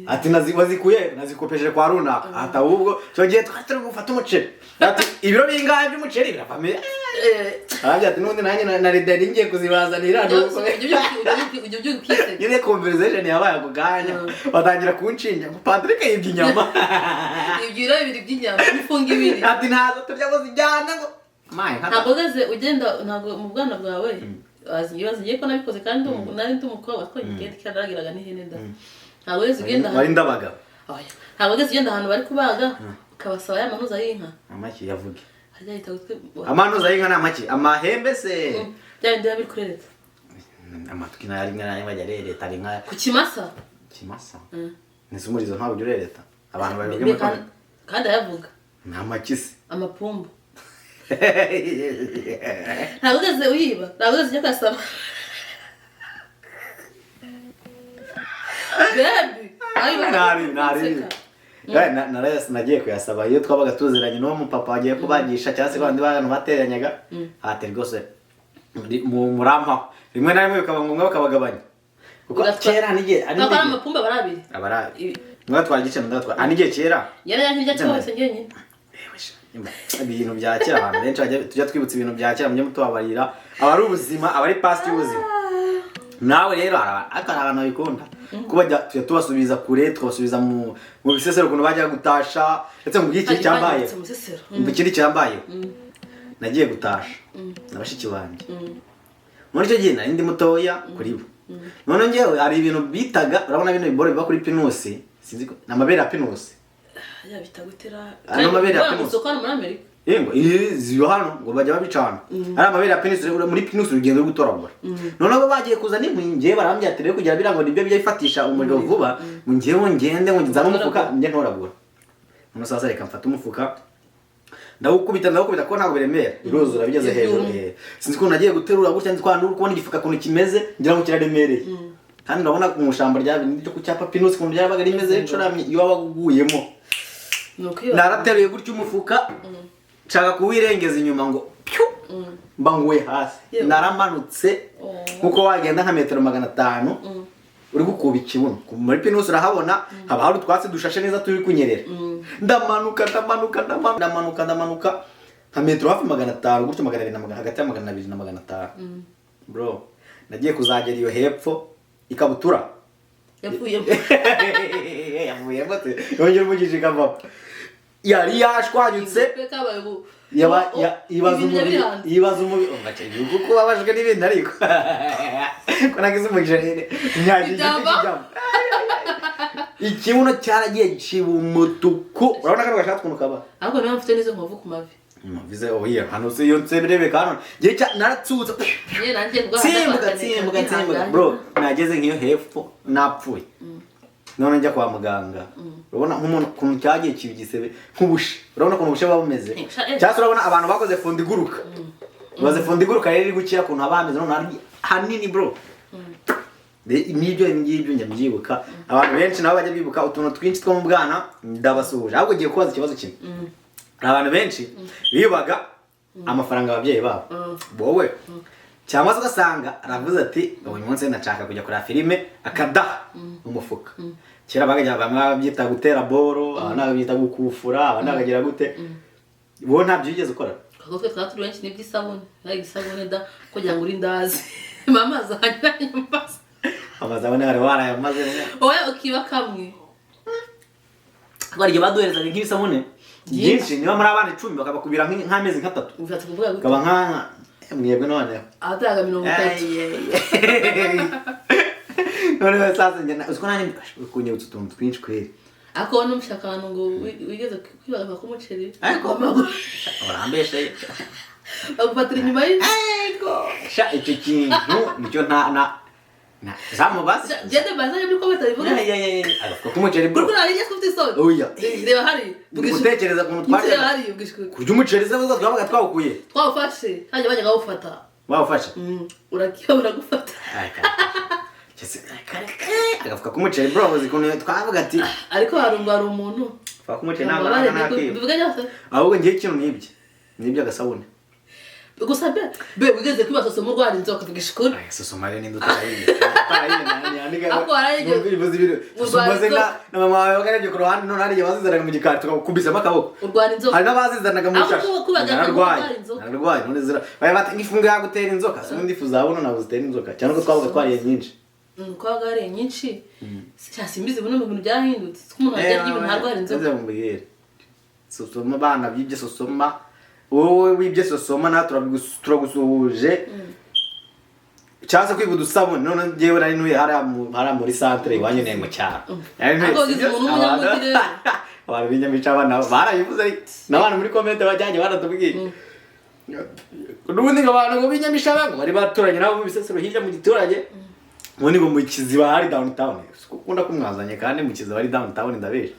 [SPEAKER 2] Ati wazikuye nazikopesheje kwa runaka. Ati ahubwo cyo gihe twari turi gufata umuceri. Ati ibiro bingahe by'umuceri biravame. Arabye ati nundi nanjye na nari ngiye kuzibazanira. Nyine conversation yabaye ako kanya. Batangira kunshinja ngo Patrick yibye inyama.
[SPEAKER 1] Ibyo bibiri by'inyama imifungo ibiri.
[SPEAKER 2] Ati ntazo turya ngo zijyana ngo.
[SPEAKER 1] Ntabwo ugeze ugenda ntabwo mu bwana bwawe wazi ko nabikoze kandi nari ndi umukobwa ko ngende kiraragiraga n'ihene nda. Ntabwo ugeze ugenda
[SPEAKER 2] wari ndabaga.
[SPEAKER 1] Ntabwo ugeze ugenda ahantu bari kubaga ukabasaba ya manuza y'inka.
[SPEAKER 2] Amaki yavuge.
[SPEAKER 1] Hajya yita gutwe.
[SPEAKER 2] Amanuza y'inka ni amaki amahembe se.
[SPEAKER 1] Bya bindi biri kurereta.
[SPEAKER 2] Amatwi nayo ari nka bajya rereta ari nka
[SPEAKER 1] ku kimasa.
[SPEAKER 2] Kimasa. Nese umurizo ntabwo ujya urereta. Abantu babivuge mu
[SPEAKER 1] kandi ayavuga.
[SPEAKER 2] Ni amaki se.
[SPEAKER 1] Amapumbu. Ntabwo ugeze uyiba, ntabwo ugeze ujya kuyasaba. Baby,
[SPEAKER 2] Nari. Nagiye kuyasaba iyo twabaga tuziranye n'uwo mupapa wagiye kubagisha cyangwa se abandi bantu bateranyaga. Ati rwose murampaho. Rimwe na rimwe bikaba ngombwa bakabagabanya. Kuko kera n'igihe
[SPEAKER 1] ari amapumba barabiri.
[SPEAKER 2] Abarabi. Mwatwara igice ndatwara. Ani igihe kera.
[SPEAKER 1] Yari yankirya cyose ngenyine.
[SPEAKER 2] Ibintu bya kera abantu benshi tujya twibutsa ibintu bya kera mujye mutubabarira. Aba ari ubuzima, aba ari past y'ubuzima. Nawe rero ariko hari abantu babikunda. Kuba tujya tubasubiza kure, tukabasubiza mu bisesero ukuntu bajya gutasha, ndetse mu bw'iki cyambaye. Mu kindi cyambaye. Nagiye gutasha na bashiki banjye. Muri icyo gihe nari ndi mutoya kuri bo. None ngewe hari ibintu bitaga, urabona bino biboro biba kuri pinusi, sinzi ko namabere ya pinusi.
[SPEAKER 1] Ya bitagutera.
[SPEAKER 2] Ano mabere ya pinusi.
[SPEAKER 1] Soko muri Amerika.
[SPEAKER 2] Yego, ziyo hano ngo bajya babicana. Ari amabere ya pinusi muri pinusi urugendo rwo gutoragura. None bo bagiye kuza n'inkwi ngiye barambya ati rero kugira birango nibyo byifatisha umuriro vuba, ngo ngewe ngende ngo nzane umufuka nge ntoragura. None sasa reka mfate umufuka. Ndawukubita ko ntabwo biremera. Biruzura bigeze hejuru. Sinzi ko nagiye guterura gutya nzi kubona igifuka kuntu kimeze ngira ngo kiraremereye. Kandi ndabona mu shamba rya ryo ku cyapa pinusi kuntu byabaga rimeze ricuramye iyo wabaguguyemo.
[SPEAKER 1] Ni ukwiba.
[SPEAKER 2] Narateruye gutya umufuka, nshaka kuwirengeza inyuma ngo pyu, mba nguye hasi.
[SPEAKER 1] Yewe.
[SPEAKER 2] Naramanutse
[SPEAKER 1] Oh.
[SPEAKER 2] nkuko wagenda nka metero 500 uri gukuba ikibuno. Muri pinusi urahabona haba hari utwatsi dushashe neza turi kunyerera. Ndamanuka, ndamanuka, ndamanuka, ndamanuka, ndamanuka nka metero hafi 500 gutyo, 200 na magana, hagati ya 200 na 500, bro. Nagiye kuzagera iyo hepfo ikabutura
[SPEAKER 1] Yapfuyemo.
[SPEAKER 2] Yavuyemo se yongera umugisha ikavamo, yari yashwanyutse.
[SPEAKER 1] Pe kabaye ubu.
[SPEAKER 2] Yaba ibaza
[SPEAKER 1] Ibintu
[SPEAKER 2] umubiri
[SPEAKER 1] biri hanze.
[SPEAKER 2] Ibaza umubiri umva cyane kuko ubabajwe n'ibintu, ariko ko nagize umugisha nyine nyagira igiti
[SPEAKER 1] Ibyamba?
[SPEAKER 2] kijyamo. Ikibuno cyaragiye kiba umutuku, urabona kano gashati ukuntu kaba.
[SPEAKER 1] Ariko niba mfite n'izo nkovu ku mavi.
[SPEAKER 2] Mvize oya hano se iyo nseberebe hano ngiye cya naratsutse.
[SPEAKER 1] Yewe nanjye ndwara.
[SPEAKER 2] Tsimbuka, tsimbuka, tsimbuka, bro, nageze nk'iyo hepfo napfuye. None njya kwa muganga, urabona nk'umuntu ukuntu cyagiye kiba igisebe nk'ubushe, urabona ukuntu ubushe buba bumeze, cyangwa se urabona abantu bakoze fundi iguruka, baze fundi iguruka rero iri gukira ukuntu haba hameze, none hari hanini, bro. N'ibyo ngibyo njya mbyibuka. Abantu benshi nabo bajya bibuka utuntu twinshi two mu bwana, ndabasuhuje. Ahubwo ugiye kubaza ikibazo kimwe. Hari abantu benshi bibaga amafaranga ababyeyi babo, wowe cyangwa se ugasanga aravuze ati uyu munsi ndashaka kujya kureba filime, akadaha mu mufuka. Kera bakajya bamwe babyita gutera boro, abandi bakabyita gukufura, abandi bakagira gute. Wowe ntabyo wigeze ukora?
[SPEAKER 1] Kuko twe twaba turi benshi n'iby'isabune, nayo isabune da kugira ngo urindazi mama zanyuranye mbaza.
[SPEAKER 2] Amazabune bari barayamaze.
[SPEAKER 1] Wowe ukiba kamwe.
[SPEAKER 2] Hari igihe baduherezaga nk'ibisabune byinshi, niba muri abana 10 bakabakubira nk'amezi nk'atatu.
[SPEAKER 1] Ushatse kuvuga gute?
[SPEAKER 2] Ukaba nka mwebwe noneho.
[SPEAKER 1] Abatanga 30.
[SPEAKER 2] Noneho sasa njye uziko nanjye kunyibutsa utuntu twinshi kweri.
[SPEAKER 1] Ariko wowe ntumushyaka ahantu ngo wigeze kwibaga k'umuceri.
[SPEAKER 2] Ariko urambeshe.
[SPEAKER 1] Bagufatira inyuma y'inzu.
[SPEAKER 2] Sha, icyo kintu nicyo nta na na zamubaza.
[SPEAKER 1] Gende bazanye muri ko batabivuga.
[SPEAKER 2] Agafuka k'umuceri, bro.
[SPEAKER 1] Kuri hari ufite isoni.
[SPEAKER 2] Oya.
[SPEAKER 1] Reba hari.
[SPEAKER 2] Gutekereza ukuntu
[SPEAKER 1] Reba
[SPEAKER 2] twaryaga
[SPEAKER 1] hari ubwishyu.
[SPEAKER 2] Kurya umuceri se buza twabaga twawukuye.
[SPEAKER 1] Twawufashe hajya bajyaga bawufata.
[SPEAKER 2] Bawufashe.
[SPEAKER 1] Urakiba uragufata.
[SPEAKER 2] Agafuka k'umuceri, bro, uzi ukuntu twavuga ati
[SPEAKER 1] Ariko hari ngo hari umuntu.
[SPEAKER 2] Agafuka k'umuceri ntabwo
[SPEAKER 1] Mbabare,
[SPEAKER 2] nakwiba.
[SPEAKER 1] bivuga byose.
[SPEAKER 2] Ahubwo ngiye ikintu nibye agasabune.
[SPEAKER 1] Gusa be wigeze kwiba soso mu rwara inzoka, vuga ishukuri.
[SPEAKER 2] Ay, sosoma rero ninde utarayiye? Utarayiye nani yandika?
[SPEAKER 1] Ariko warayiye.
[SPEAKER 2] Bivuze ibintu.
[SPEAKER 1] Urwara
[SPEAKER 2] Sosoma ze
[SPEAKER 1] inzoka.
[SPEAKER 2] na mama wawe bakarebye ku ruhande, none hari igihe bazizanaga mu gikari tukakubisamo akaboko.
[SPEAKER 1] Urwara inzoka.
[SPEAKER 2] Hari n'abazizanaga mu
[SPEAKER 1] Aho
[SPEAKER 2] shashi.
[SPEAKER 1] kubaga
[SPEAKER 2] Nararwaye.
[SPEAKER 1] kurwara inzoka.
[SPEAKER 2] Nararwaye none zira. Bari bati ifunga yagutera inzoka. Se ubundi ifu zabuno ntabwo zitera inzoka. Cyane ko twabaga twariye nyinshi.
[SPEAKER 1] Kwabaga hariye nyinshi. Sha simbizi, buno mu bintu byarahindutse. Ko umuntu ajya arya ibintu ntarwara inzoka.
[SPEAKER 2] Nze mubwire. Sosoma bana bibye sosoma. Wowe wibye sosoma na turagusuhuje. Cyangwa se kwiba udusabune. None njyewe nari ntuye hariya muri centre iwanyu ne mu cyaro. Nari ntuye.
[SPEAKER 1] Ariko wagize umuntu w'umunyamujyi rero.
[SPEAKER 2] Abantu b'inyamico abana barabivuze ariko n'abantu muri comment bajyanye baratubwiye. N'ubundi ngo abantu ngo b'inyamishaba ngo bari baturanye nabo mu Bisesero hirya mu giturage. Ubundi ngo mu Kiziba hari downtown. Siko ukunda kumwazanye kandi mu Kiziba hari downtown, ndabesha.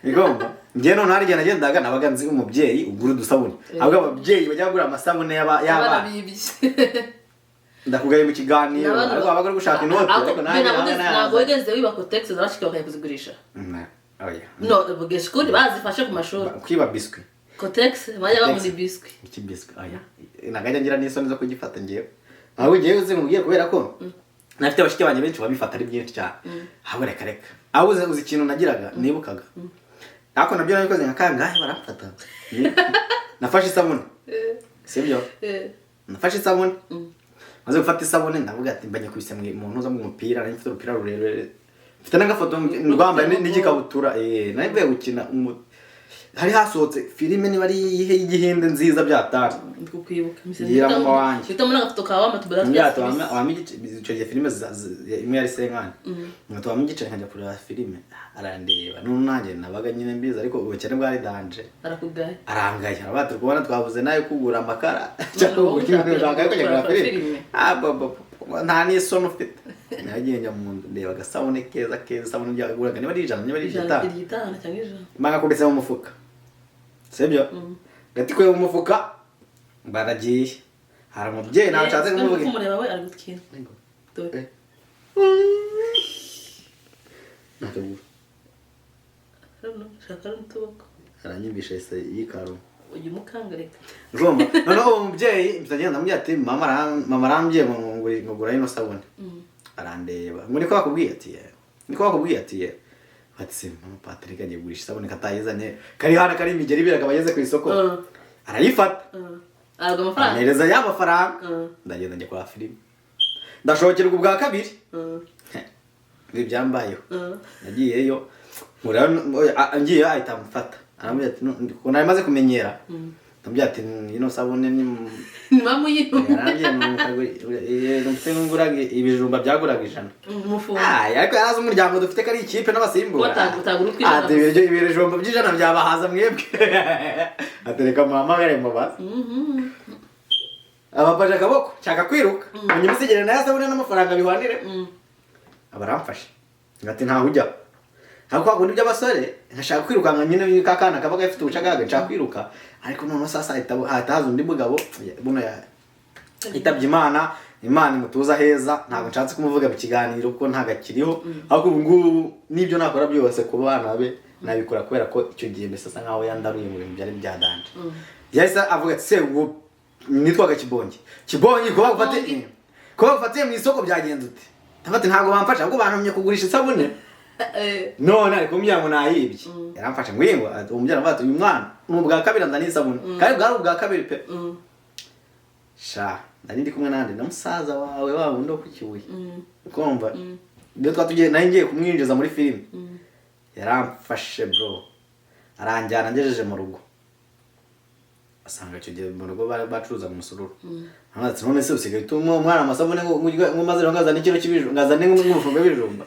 [SPEAKER 2] Bigomba. Njye none hari igihe nagendaga nabaga nzi umubyeyi ugura udusabune. Ahubwo ababyeyi bajya bagura amasabune
[SPEAKER 1] Abana
[SPEAKER 2] y'abana.
[SPEAKER 1] bibye.
[SPEAKER 2] Ndakugaye mu kiganiro
[SPEAKER 1] N'abana
[SPEAKER 2] ariko wabaga uri gushaka inoti, ariko nanjye
[SPEAKER 1] ntabwo wigeze wiba Kotex zabashika bakajya kuzigurisha.
[SPEAKER 2] Oya.
[SPEAKER 1] No, vuga ishukuri, bazifashe ku mashuri.
[SPEAKER 2] Kwiba biscuit.
[SPEAKER 1] Kotex bajya
[SPEAKER 2] Kotex.
[SPEAKER 1] babona ibiswi.
[SPEAKER 2] Iki biscuit oya. Nagajya ngira n'isoni zo kugifata ngewe. Ahubwo ngewe uzi nkubwiye kubera ko nafite bashiki banjye benshi babifata ari byinshi cyane. Ahubwo reka reka. Ahubwo uzi ikintu nagiraga nibukaga. Ariko nabyo nabikoze nka kangahe baramfata. Nafashe isabune. Sibyo? Nafashe isabune. Maze gufata isabune ndavuga ati mbanye kubise mu ntuza mu mupira, nari mfite urupira rurerure. Mfite n'agafoto rwambaye n'igikabutura, nari mvuye gukina hari hasohotse filime niba ari iyihe y'igihinde nziza byatari.
[SPEAKER 1] Ndikukwibuka.
[SPEAKER 2] Ngira mama wanjye.
[SPEAKER 1] Mfite muri agafoto kawe amatubara.
[SPEAKER 2] Mbwira wampa igice, icyo gihe filime imwe yari senkani. Ngo wampa igice nkajya kureba filime, arandeba. None nanjye nabaga nyine mbizi ariko ubukene bwari danger.
[SPEAKER 1] Arakugaye.
[SPEAKER 2] Arangaye aravuga ati kubona twabuze nayo kugura amakara cyangwa kugura ikintu ushaka kujya kugura filime. Ah, bo, bo, bo, nta n'isoni ufite. Nagiye njya mu nzu ndeba agasabune keza keza, isabune ryaguraga niba ari 100 niba ari
[SPEAKER 1] Ijana
[SPEAKER 2] 5.
[SPEAKER 1] 5 cyangwa 100.
[SPEAKER 2] Mbanga kubise mu mufuka. Sibyo? Gatikuye mu mufuka baragiye. Hari umubyeyi nawe nshatse kumubwira.
[SPEAKER 1] Kumureba we ari gukina. Dore.
[SPEAKER 2] Nakagura.
[SPEAKER 1] I don't know. Shaka n'utuboko.
[SPEAKER 2] Aranyibisha ese yikaro.
[SPEAKER 1] Uyu mukangareka.
[SPEAKER 2] Urumva noneho uwo mubyeyi mpita ndamubwira ati mama arambwiye ngo ngura ino sabune. Arandeba ngo niko bakubwiye ati ye, niko bakubwiye ati ye. Ati se mama Patrick agiye kugurisha isabune katayizanye kari hano kari imigeri ibiri akaba ageze ku isoko. Arayifata.
[SPEAKER 1] Aragwa amafaranga.
[SPEAKER 2] Ampereza ya mafaranga. Ndagenda njya kwa filime. Ndashokerwa ubwa kabiri. Ibi byambayeho. Nagiyeyo ngiye ahita amfata. Arambwira ati kuko nari maze kumenyera. Ndamubwira ati ino sabune ni
[SPEAKER 1] mama uyino.
[SPEAKER 2] Yarambwiye ngo nguraga ibijumba byaguraga 100.
[SPEAKER 1] Umufungo.
[SPEAKER 2] Ariko yarazi umuryango dufite kari ikipe n'abasimbura.
[SPEAKER 1] Ati
[SPEAKER 2] ibijumba by'ijana byabahaza mwebwe. Atereka mama gare mubaza. Abapaje akaboko nshaka kwiruka. Munyimusigere nayo sabune n'amafaranga bihwanire. Abaramfashe. Ngati ntaho ujya. Ariko kwa kundi by'abasore nkashaka kwirukanka nyine kakana kaba gafite ubucagaga nshaka kwiruka ariko none sasa ahita haza undi mugabo buno yitabye Imana. Imana imutuza heza ntabwo nshatse kumuvuga mu kiganiro kuko ntagakiriho ariko ubu ngubu nibyo nakora byose ku bana be nabikora kubera ko icyo gihe mbese asa nkaho yandaruye mu bintu byari byadanje. Yahise avuga ati se ubu nitwaga Kibonge Kibonge kuba gufatiye mu isoko byagenze ute? Ndafate ntabwo bamfasha ahubwo bantumye kugurisha isabune. None ariko umubyeyi ngo nayibye. Yaramfashe ngwingo umubyeyi aravuga ati uyu mwana ni ubwa kabiri anzaniye isabune kandi bwari ubwa kabiri pe. Sha nari ndi kumwe nande na musaza wawe wa wundi wo ku Kibuye. Ukumva ibyo twatugiye nari ngiye kumwinjiza muri filime. Yaramfashe bro aranjyana ngejeje mu rugo asanga icyo gihe mu rugo bacuruza umusururu. Ati none se usigaye utuma umwana amasabune ngo maze ngazane ikiro cy'ibijumba ngazane nk'umufungo w'ibijumba.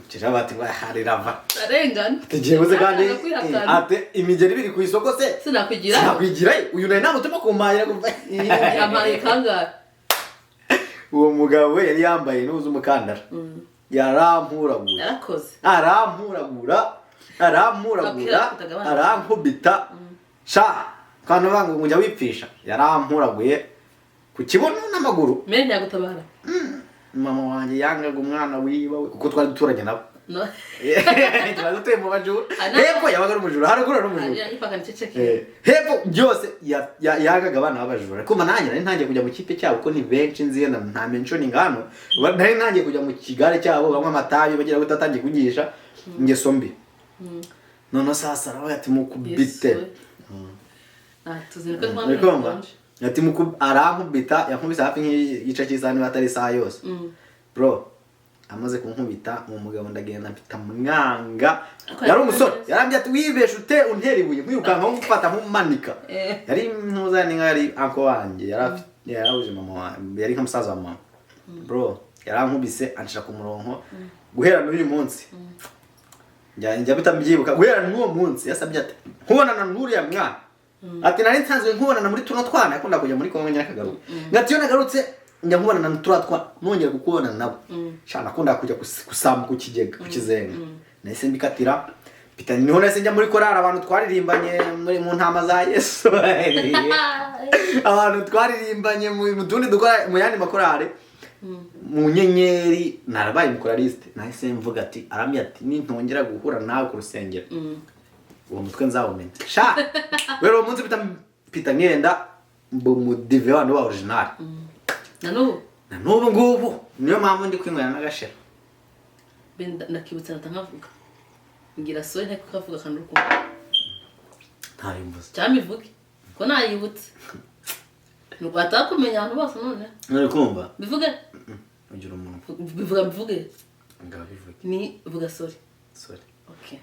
[SPEAKER 2] Kirabati baharirava.
[SPEAKER 1] Arengana.
[SPEAKER 2] Tugiye guze kandi ate imigeri biri ku isoko se
[SPEAKER 1] sinakugira.
[SPEAKER 2] Sinakugira uyu nari namutuma kumpahira kuva.
[SPEAKER 1] Amaye kangahe?
[SPEAKER 2] Uwo mugabo we yari yambaye n'uzu umukandara. Yarampuragura.
[SPEAKER 1] Yarakoze.
[SPEAKER 2] Arampuragura. Arampuragura. Arankubita. Sha kandi bangu ngujya wipfisha. Yarampuraguye ku kibuno n'amaguru.
[SPEAKER 1] Mere nyagutabara.
[SPEAKER 2] Mama wanjye yangaga umwana wiba we kuko twari duturanye nabo.
[SPEAKER 1] No.
[SPEAKER 2] Twari dutuye mu bajura. Hepfo yabaga ari umujura, haruguru ari umujura. Hepfo byose yangaga abana b'abajura. Ariko nanjye nari ntangiye kujya mu kipe cyabo kuko ni benshi nzi yenda nta mentioning hano. Nari ntangiye kujya mu kigare cyabo banywa amatabi bagira ngo tatangiye kugisha ingeso mbi. None sasa aravuga ati mukubite.
[SPEAKER 1] Tuzinduka twamwe.
[SPEAKER 2] Ati arankubita yankubise hafi nk'igice cy'isaha niba atari isaha yose. Bro amaze kunkubita uwo mugabo ndagenda mpita mwanga. Yari umusore yarambye ati wibeshe ute untera ibuye nkwirukanka nkufata nkumanika. Yari ntuza ni nka yari uncle wanjye yarahuje mama wanjye yari nka musaza wa mama. Bro yarankubise anshira ku murongo guhera n'uyu munsi. Njya bitambyibuka guhera n'uwo munsi yasabye ati nkubonana n'uriya mwana. Ati nari nsanzwe nkubonana muri tuno twana yakunda kujya muri Kongo nyakagaruka. Ngati yo nagarutse njya nkubonana n'utura twana nongera kukubonana nabo. Sha nakunda kujya kusamba ku kigega ku kizenga. Nahise mbikatira mpita niho nahise njya muri korari abantu twaririmbanye muri mu ntama za Yesu. Abantu twaririmbanye mu tundi dukora mu yandi makorari. Mu nyenyeri narabaye umukoraliste. Nahise mvuga ati aramye ati nintongera guhura nawe ku rusengero. Uwo mutwe nzawumenya. Sha wero uwo munsi pita ngenda mbo mudive wandi wa original.
[SPEAKER 1] Na n'ubu?
[SPEAKER 2] Na n'ubu ngubu niyo mpamvu ndi kwinywera n'agashera.
[SPEAKER 1] Nakibutse ntankavuga. Ngira soye ntako kavuga kandi uko.
[SPEAKER 2] Ntayimvuze.
[SPEAKER 1] Cyamivuge. Ko nayibutse. Nuko atakumenya abantu bose none.
[SPEAKER 2] Nari kumva.
[SPEAKER 1] Bivuge?
[SPEAKER 2] Ugira umuntu.
[SPEAKER 1] Bivuga bivuge.
[SPEAKER 2] Ngaba bivuge.
[SPEAKER 1] Ni vuga sorry.
[SPEAKER 2] Sorry.
[SPEAKER 1] Okay.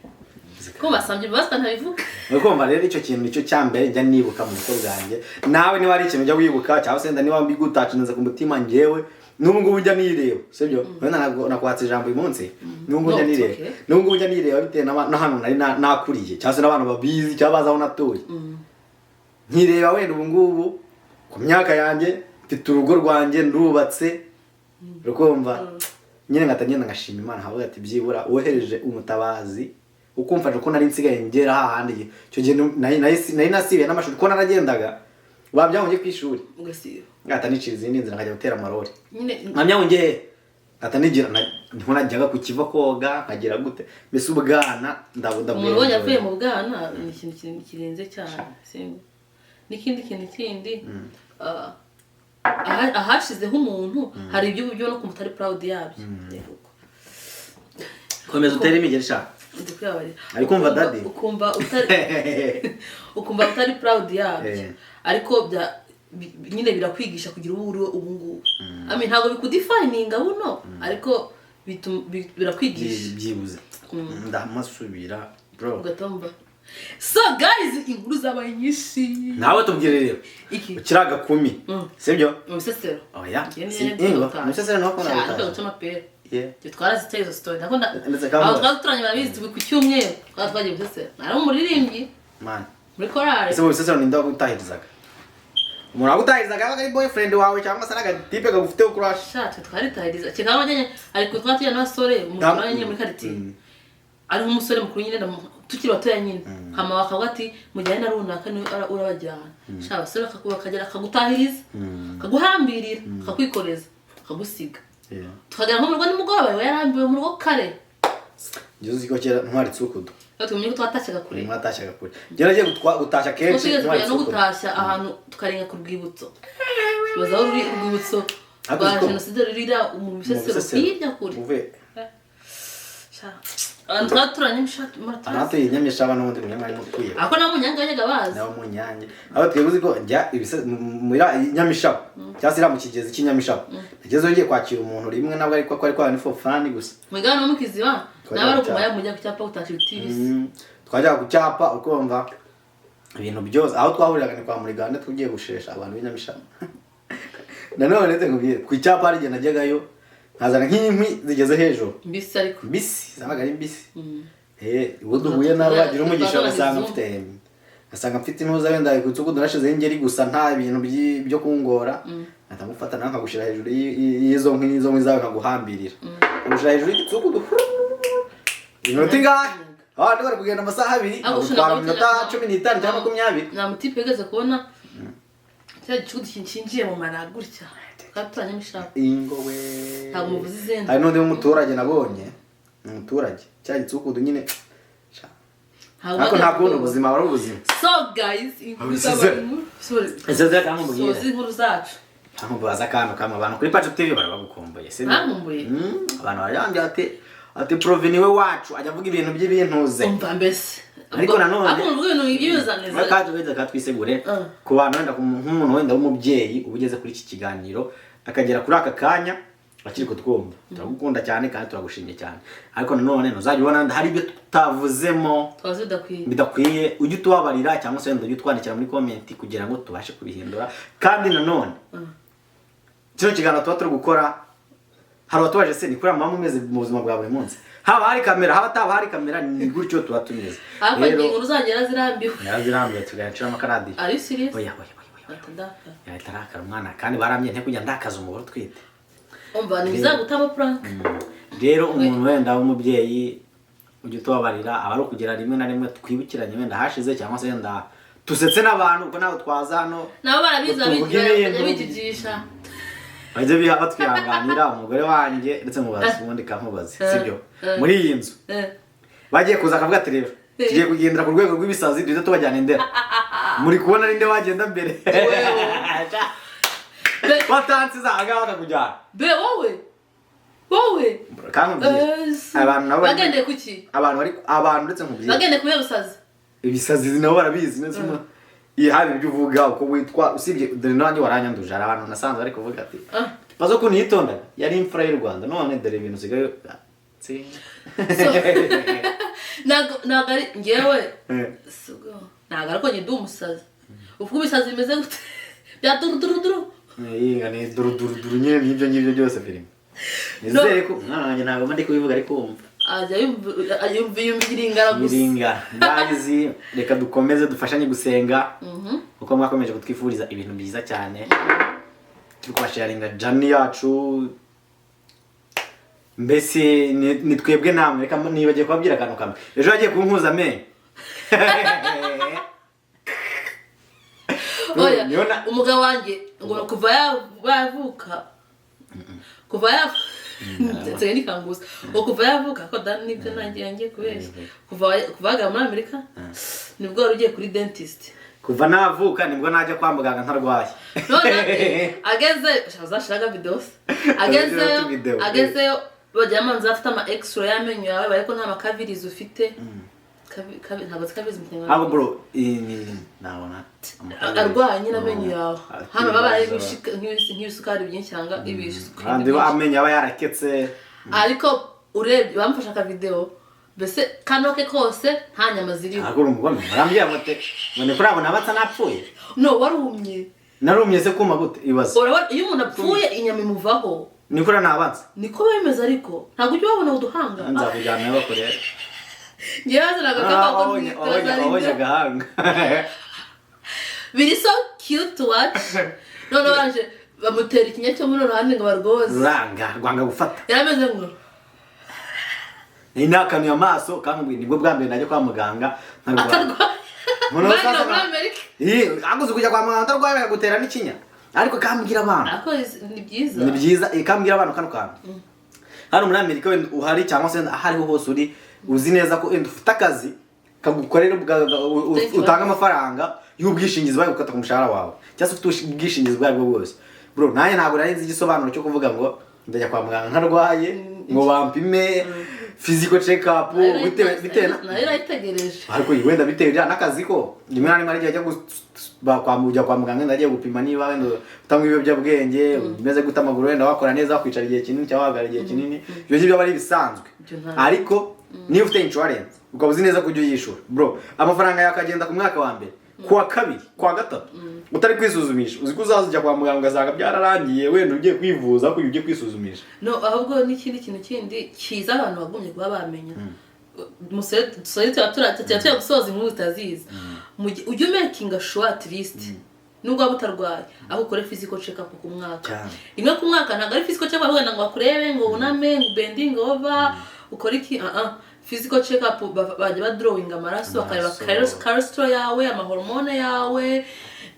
[SPEAKER 1] Ko basambye basta ntabivuga.
[SPEAKER 2] Urumva rero icyo kintu nicyo cyambere njya nibuka mu mutwe bwanjye. Nawe niba ari ikintu ujya wibuka cyangwa se niba mbigutacinze ku mutima njyewe n'ubu ngubu njya nireba, sibyo? Wenda nakwatse ijambo uyu munsi. N'ubu ngubu njya nireba. N'ubu ngubu njya nireba bitewe n'ahantu nari nakuriye cyangwa se n'abantu babizi cyangwa bazi aho natuye. Nkireba wenda ubu ngubu ku myaka yanjye mfite urugo rwanjye ndubatse. Urukumva nyine ngatagenda ngashima Imana havuga ati byibura wohereje umutabazi ukumfasha ko nari nsigaye ngera hahandi icyo gihe nari nasibiye n'amashuri ko naragendaga wabyango ngiye kwishuri
[SPEAKER 1] ugasiba
[SPEAKER 2] ngata niciye izindi nzira nkajya gutera amarori
[SPEAKER 1] nyine
[SPEAKER 2] nkamyango ngiye Atanigira niho najyaga ku kiva koga nkagira gute, mbese ubwana ndabuda.
[SPEAKER 1] Umuntu ubonye avuye mu bwana ni ikintu kirenze cyane. N'ikindi kintu kindi, ahashizeho umuntu hari ibyo uba ubona ukumva utari proud yabyo. Yego.
[SPEAKER 2] Komeza utere imigeri sha.
[SPEAKER 1] Ndi kwibabarira.
[SPEAKER 2] Ari kumva daddy.
[SPEAKER 1] Ukumva utari proud yabyo. Ariko nyine birakwigisha kugira uwo uri ubu ngubu. I mean, ntabwo bikudefininga buno, ariko birakwigisha.
[SPEAKER 2] Byibuze ndamasubira bro.
[SPEAKER 1] Ugatomba. So guys, inkuru zabaye nyinshi.
[SPEAKER 2] Nawe tubwire rero.
[SPEAKER 1] Iki?
[SPEAKER 2] Ukiri agakumi, sibyo?
[SPEAKER 1] Mu Bisesero.
[SPEAKER 2] Oya.
[SPEAKER 1] Njye
[SPEAKER 2] Si
[SPEAKER 1] niyo
[SPEAKER 2] ingo
[SPEAKER 1] gutaha.
[SPEAKER 2] mu Bisesero naho ko
[SPEAKER 1] Cyane,
[SPEAKER 2] nagutaha.
[SPEAKER 1] guca amapera.
[SPEAKER 2] Yeah.
[SPEAKER 1] Ibyo twaraziteye izo story. Ndakunda.
[SPEAKER 2] Ndetse kandi
[SPEAKER 1] Aho twari duturanye barabizi, turi ku cyumweru twari twagiye mu Bisesero, nari umuririmbyi
[SPEAKER 2] Man.
[SPEAKER 1] muri korali.
[SPEAKER 2] Ese mu Bisesero ninde wagutahirizaga? Umuntu wagutahirizaga yabaga ari boyfriend wawe cyangwa se ari agatipe kagufiteho crush?
[SPEAKER 1] Sha, twe twaritahiriza kikaba wajyanye, ariko twari tujyana n'abasore mu nyine muri quartier, ari nk'umusore mukuru nyine, tukiri batoya nyine, hama bakavuga ati mujyane na runaka niwe urabajyana. Sha, abasore bakagera akagutahiriza, akaguhambirira, akakwikoreza, akagusiga. Tukagera nko mu rugo nimugoroba, iba yarambiwe mu rugo kare.
[SPEAKER 2] Njye uzi ko kera ntwari tsukudu.
[SPEAKER 1] Rero tumenye ko twatashyaga kure.
[SPEAKER 2] Mwatashyaga kure. Njye nagiye gutashya kenshi
[SPEAKER 1] Twigeze
[SPEAKER 2] ntwari
[SPEAKER 1] kujya no
[SPEAKER 2] tsukudu.
[SPEAKER 1] gutashya ahantu tukarenga ku rwibutso. Tubaza aho ruri urwibutso
[SPEAKER 2] Ariko
[SPEAKER 1] rwa
[SPEAKER 2] uzi ko
[SPEAKER 1] jenoside rurira mu
[SPEAKER 2] Mu
[SPEAKER 1] Bisesero
[SPEAKER 2] Bisesero.
[SPEAKER 1] hirya kure.
[SPEAKER 2] Uvuye
[SPEAKER 1] Sha, abantu twaturanye mishati.
[SPEAKER 2] Ahantu Nyamishaba n'ubundi munyamwari mutuye.
[SPEAKER 1] Ako nabo mu Nyange bajyaga baza.
[SPEAKER 2] Naho mu Nyange aho twebwe, uzi ko njya muri Nyamishaba cyangwa se iriya mu Kigezi cy'inyamishaba, nagezeyo ngiye kwakira umuntu rimwe, nabwo ariko ko ari kwa ni for fun gusa.
[SPEAKER 1] Mwigana no mukiziba.
[SPEAKER 2] Twajyaga
[SPEAKER 1] Nawe ari
[SPEAKER 2] ku cyapa.
[SPEAKER 1] ukumaya mujya ku cyapa gutashya ibiti bibisi.
[SPEAKER 2] Twajyaga ku cyapa, ukumva ibintu byose, aho twahuriraga ni kwa Murigande, tugiye gushesha abantu b'inyamishaba. Nanone ndetse nkubwire, ku cyapa hari igihe najyagayo nkazana nk'inkwi zigeze hejuru.
[SPEAKER 1] Mbisi ariko.
[SPEAKER 2] Mbisi, zabaga ari mbisi. Ubwo duhuye nabo bagira umugisha,
[SPEAKER 1] Twazanaga
[SPEAKER 2] ugasanga
[SPEAKER 1] izumba.
[SPEAKER 2] mfite intuza wenda ku nsuku narashizeho ingeri gusa, nta bintu byo kungora, nkahita ngufata nawe nkagushyira hejuru y'izo nkwi, n'izo nkwi zawe nkaguhambirira, nkagushyira hejuru y'igitsuku. Iminota ingahe? Abandi bari kugenda amasaha 2,
[SPEAKER 1] Ariko
[SPEAKER 2] nkagutwara mu
[SPEAKER 1] ushobora
[SPEAKER 2] minota 15 cyangwa 20.
[SPEAKER 1] Nta mutipe yigeze kubona cya gicuku cyinjiye mu mara gutya, twari turanye imishaka.
[SPEAKER 2] Ingo we.
[SPEAKER 1] Ntabwo muvuze izina.
[SPEAKER 2] Hari n'undi w'umuturage nabonye, ni umuturage, cya gitsukudu nyine.
[SPEAKER 1] Ntabwo
[SPEAKER 2] Ariko
[SPEAKER 1] bajya
[SPEAKER 2] nta kundi,
[SPEAKER 1] kuvuga.
[SPEAKER 2] ubuzima aba ari ubuzima.
[SPEAKER 1] So guys, inkuru
[SPEAKER 2] Abisize.
[SPEAKER 1] z'abantu.
[SPEAKER 2] Ese cyangwa
[SPEAKER 1] Sozi inkuru zacu.
[SPEAKER 2] Nkamubaza akantu kamwe, abantu kuri Pacu TV bari bagukumbuye, sibyo?
[SPEAKER 1] Bankumbuye?
[SPEAKER 2] Abantu barambwira ati Provi niwe wacu, ajya avuga ibintu by'ibintuze.
[SPEAKER 1] Umva mbese.
[SPEAKER 2] Ariko nanone
[SPEAKER 1] ariko muvuga ibintu by'ibizaniza.
[SPEAKER 2] Kandi wenda katwisegure ku bantu wenda nk'umuntu wenda w'umubyeyi uba ugeze kuri iki kiganiro akagera kuri aka kanya akiri kutwumva, turagukunda cyane kandi turagushimye cyane, ariko nanone ntuzajya ubona wenda hari ibyo tutavuzemo
[SPEAKER 1] Twazi bidakwiye.
[SPEAKER 2] bidakwiye, ujye utubabarira cyangwa se wenda ujye utwandikira muri comment kugira ngo tubashe kubihindura. Kandi nanone kino kiganiro tuba turi gukora, hari abatubaje se ni kuriya muba mumeze mu buzima bwa buri munsi, haba hari kamera, haba hataba hari kamera, ni gutyo tuba tumeze.
[SPEAKER 1] Ariko
[SPEAKER 2] Rero
[SPEAKER 1] inkuru zanjye zirambiwe.
[SPEAKER 2] Yarazirambiwe, tugaciramo akaradiyo.
[SPEAKER 1] Are you serious?
[SPEAKER 2] Oya, oya, oya, oya.
[SPEAKER 1] Atadaka.
[SPEAKER 2] Yahita arakara umwana, kandi barambye nte kujya ndakaza umugore utwite.
[SPEAKER 1] Umva, ntibizagutamo prank.
[SPEAKER 2] Rero umuntu wenda w'umubyeyi ujya utubabarira, aba ari ukugira rimwe na rimwe twibukiranye wenda hashize, cyangwa se wenda tusetse n'abantu, kuko ntabwo twaza hano
[SPEAKER 1] Nabo barabizi.
[SPEAKER 2] ngo tuvuge
[SPEAKER 1] Bajya
[SPEAKER 2] ibintu.
[SPEAKER 1] bijigisha.
[SPEAKER 2] Bajye biha batwihanganira. Umugore wanjye ndetse mubaze ubundi kamubaze, sibyo? Muri iyi nzu bagiye kuza akavuga ati rero tugiye kugendera ku rwego rw'ibisazi, duhita tubajyana Indera, muri kubona ninde wagenda mbere? Watansiza ahangaha bakakujyana.
[SPEAKER 1] Be wowe, wowe.
[SPEAKER 2] Kandi abantu nabo
[SPEAKER 1] Bagendeye kuki?
[SPEAKER 2] Abantu bari abantu ndetse nkubwire.
[SPEAKER 1] Bagendeye kubera ubusazi.
[SPEAKER 2] Ibisazi nabo barabizi neza. Iyo haba ibyo uvuga, uko witwa, usibye dore nanjye waranyanduje, hari abantu nasanze bari kuvuga ati bazo ukuntu yitondaga, yari imfura y'u Rwanda, none dore ibintu usigaye.
[SPEAKER 1] Ntabwo ari ngewe. Sibwo, ntabwo ariko njye ndi umusazi. Uvuga ibisazi bimeze gute? Bya duruduruduru.
[SPEAKER 2] Yinga ni duruduruduru nyine, n'ibyo ngibyo byose filime. Nizere ko umwana wanjye ntabwo mba ndi kubivuga ariko wumva.
[SPEAKER 1] Ajya yumva iringara gusa.
[SPEAKER 2] Iringa. Guys, reka dukomeze dufashanye gusenga kuko mwakomeje kutwifuriza ibintu byiza cyane, turi kubasharinga journey yacu. Mbese ni twebwe namwe. Reka nibagiye kubabwira akantu kamwe, ejo hagiye kunkuza amenyo.
[SPEAKER 1] Oya.
[SPEAKER 2] Niyo
[SPEAKER 1] Umugabo wanjye ngo kuva yavuka, kuva ya Nsigaye nikanguza ngo kuva yavuka ko dan nibyo nanjye yangiye kubeshya, kuva wagera muri Amerika nibwo wari ugiye kuri dentist.
[SPEAKER 2] Kuva navuka nibwo najya kwa muganga ntarwaye.
[SPEAKER 1] None ageze zashiraga video se, agezeyo
[SPEAKER 2] Video.
[SPEAKER 1] agezeyo bajya manza afite ama x-ray y'amenyo yawe, bari ko nta ma cavities ufite. Ntabwo nzi cavities mu Kinyarwanda.
[SPEAKER 2] Ahubwo bro, iyi ni nabona
[SPEAKER 1] Arwaye nyine amenyo yawe hano baba ari nk'ibisukari byinshi cyangwa ibisukari
[SPEAKER 2] Kandi
[SPEAKER 1] byinshi.
[SPEAKER 2] Amenyo aba yaraketse.
[SPEAKER 1] Ariko urebye bamufashe akavideo, mbese kano ke kose nta nyama ziriho.
[SPEAKER 2] Ntabwo uri umugome, barambwira ngo te ngo ni kuri abo nabatsa napfuye.
[SPEAKER 1] No, warumye.
[SPEAKER 2] Narumye se? Kuma gute? Ibaze.
[SPEAKER 1] Urabona iyo umuntu apfuye inyama imuvaho.
[SPEAKER 2] Ni kuri nabanza.
[SPEAKER 1] Niko biba bimeze, ariko ntabwo ujya ubabona uduhanga.
[SPEAKER 2] Nzakujyana bakorera.
[SPEAKER 1] Ngewe hazanaga ko
[SPEAKER 2] Wabonye agahanga.
[SPEAKER 1] Biri so cute to watch. Noneho barangije bamutera ikinya cyo muri ruhande ngo barwoze.
[SPEAKER 2] Ruranga, rwanga gufata.
[SPEAKER 1] Yarameze ngo
[SPEAKER 2] Ni nakanuye amaso kandi nibwo bwa mbere najya kwa muganga ntarwaye.
[SPEAKER 1] Atarwaye.
[SPEAKER 2] Umuntu
[SPEAKER 1] Bari
[SPEAKER 2] sasa
[SPEAKER 1] muri Amerika.
[SPEAKER 2] Ih, aguze kujya kwa muganga utarwaye bakagutera n'ikinya, ariko kambwira abantu.
[SPEAKER 1] Ariko ni byiza.
[SPEAKER 2] Ni byiza, kambwira abantu kano kantu hano muri Amerika wenda uhari cyangwa se aho ariho hose uri, uzi neza ko wenda ufite akazi kagukorera
[SPEAKER 1] Thank you.
[SPEAKER 2] utanga amafaranga y'ubwishingizi bagukata ku mushahara wawe, cyangwa se ufite ubwishingizi ubwo aribwo bwose. Bro, nanjye ntabwo nari nzi igisobanuro cyo kuvuga ngo ndajya kwa muganga ntarwaye ngo bampime physical check up, bitewe na
[SPEAKER 1] Nayo irayitegereje.
[SPEAKER 2] Ariko wenda bitewe n'akazi ko rimwe na rimwe hari igihe ajya ujya kwa muganga wenda agiye gupima niba wenda utanywa ibiyobyabwenge, umeze gute, amaguru wenda wakora neza, wakwicara igihe kinini cyangwa wahagarara igihe kinini. Ibyo ngibyo aba ari ibisanzwe.
[SPEAKER 1] Ibyo nta-
[SPEAKER 2] Ariko niba ufite insurance ukaba uzi neza ko ujya uyishyura, bro, amafaranga yakagenda ku mwaka wa mbere, ku wa kabiri, ku wa gatatu utari kwisuzumisha, uzi ko uzaza ujya kwa muganga ugasanga byararangiye, wenda ugiye kwivuza ariko ugiye kwisuzumisha.
[SPEAKER 1] No, ahubwo n'ikindi kintu kindi cyiza abantu bagumye kuba bamenya, musore tuba tuya gusoza inkuru utazizi. Ujye umakinga sure at least nubwo waba utarwaye aho ukore physical check up ku mwaka.
[SPEAKER 2] Cyane.
[SPEAKER 1] Rimwe ku mwaka. Ntabwo ari physical check up wenda ngo bakurebe ngo wuname, ngo bending over, ukore iki. Ah ah, physical check up bajya badrawinga amaraso bakareba
[SPEAKER 2] Amaraso.
[SPEAKER 1] Cholesterol yawe, amahormone yawe,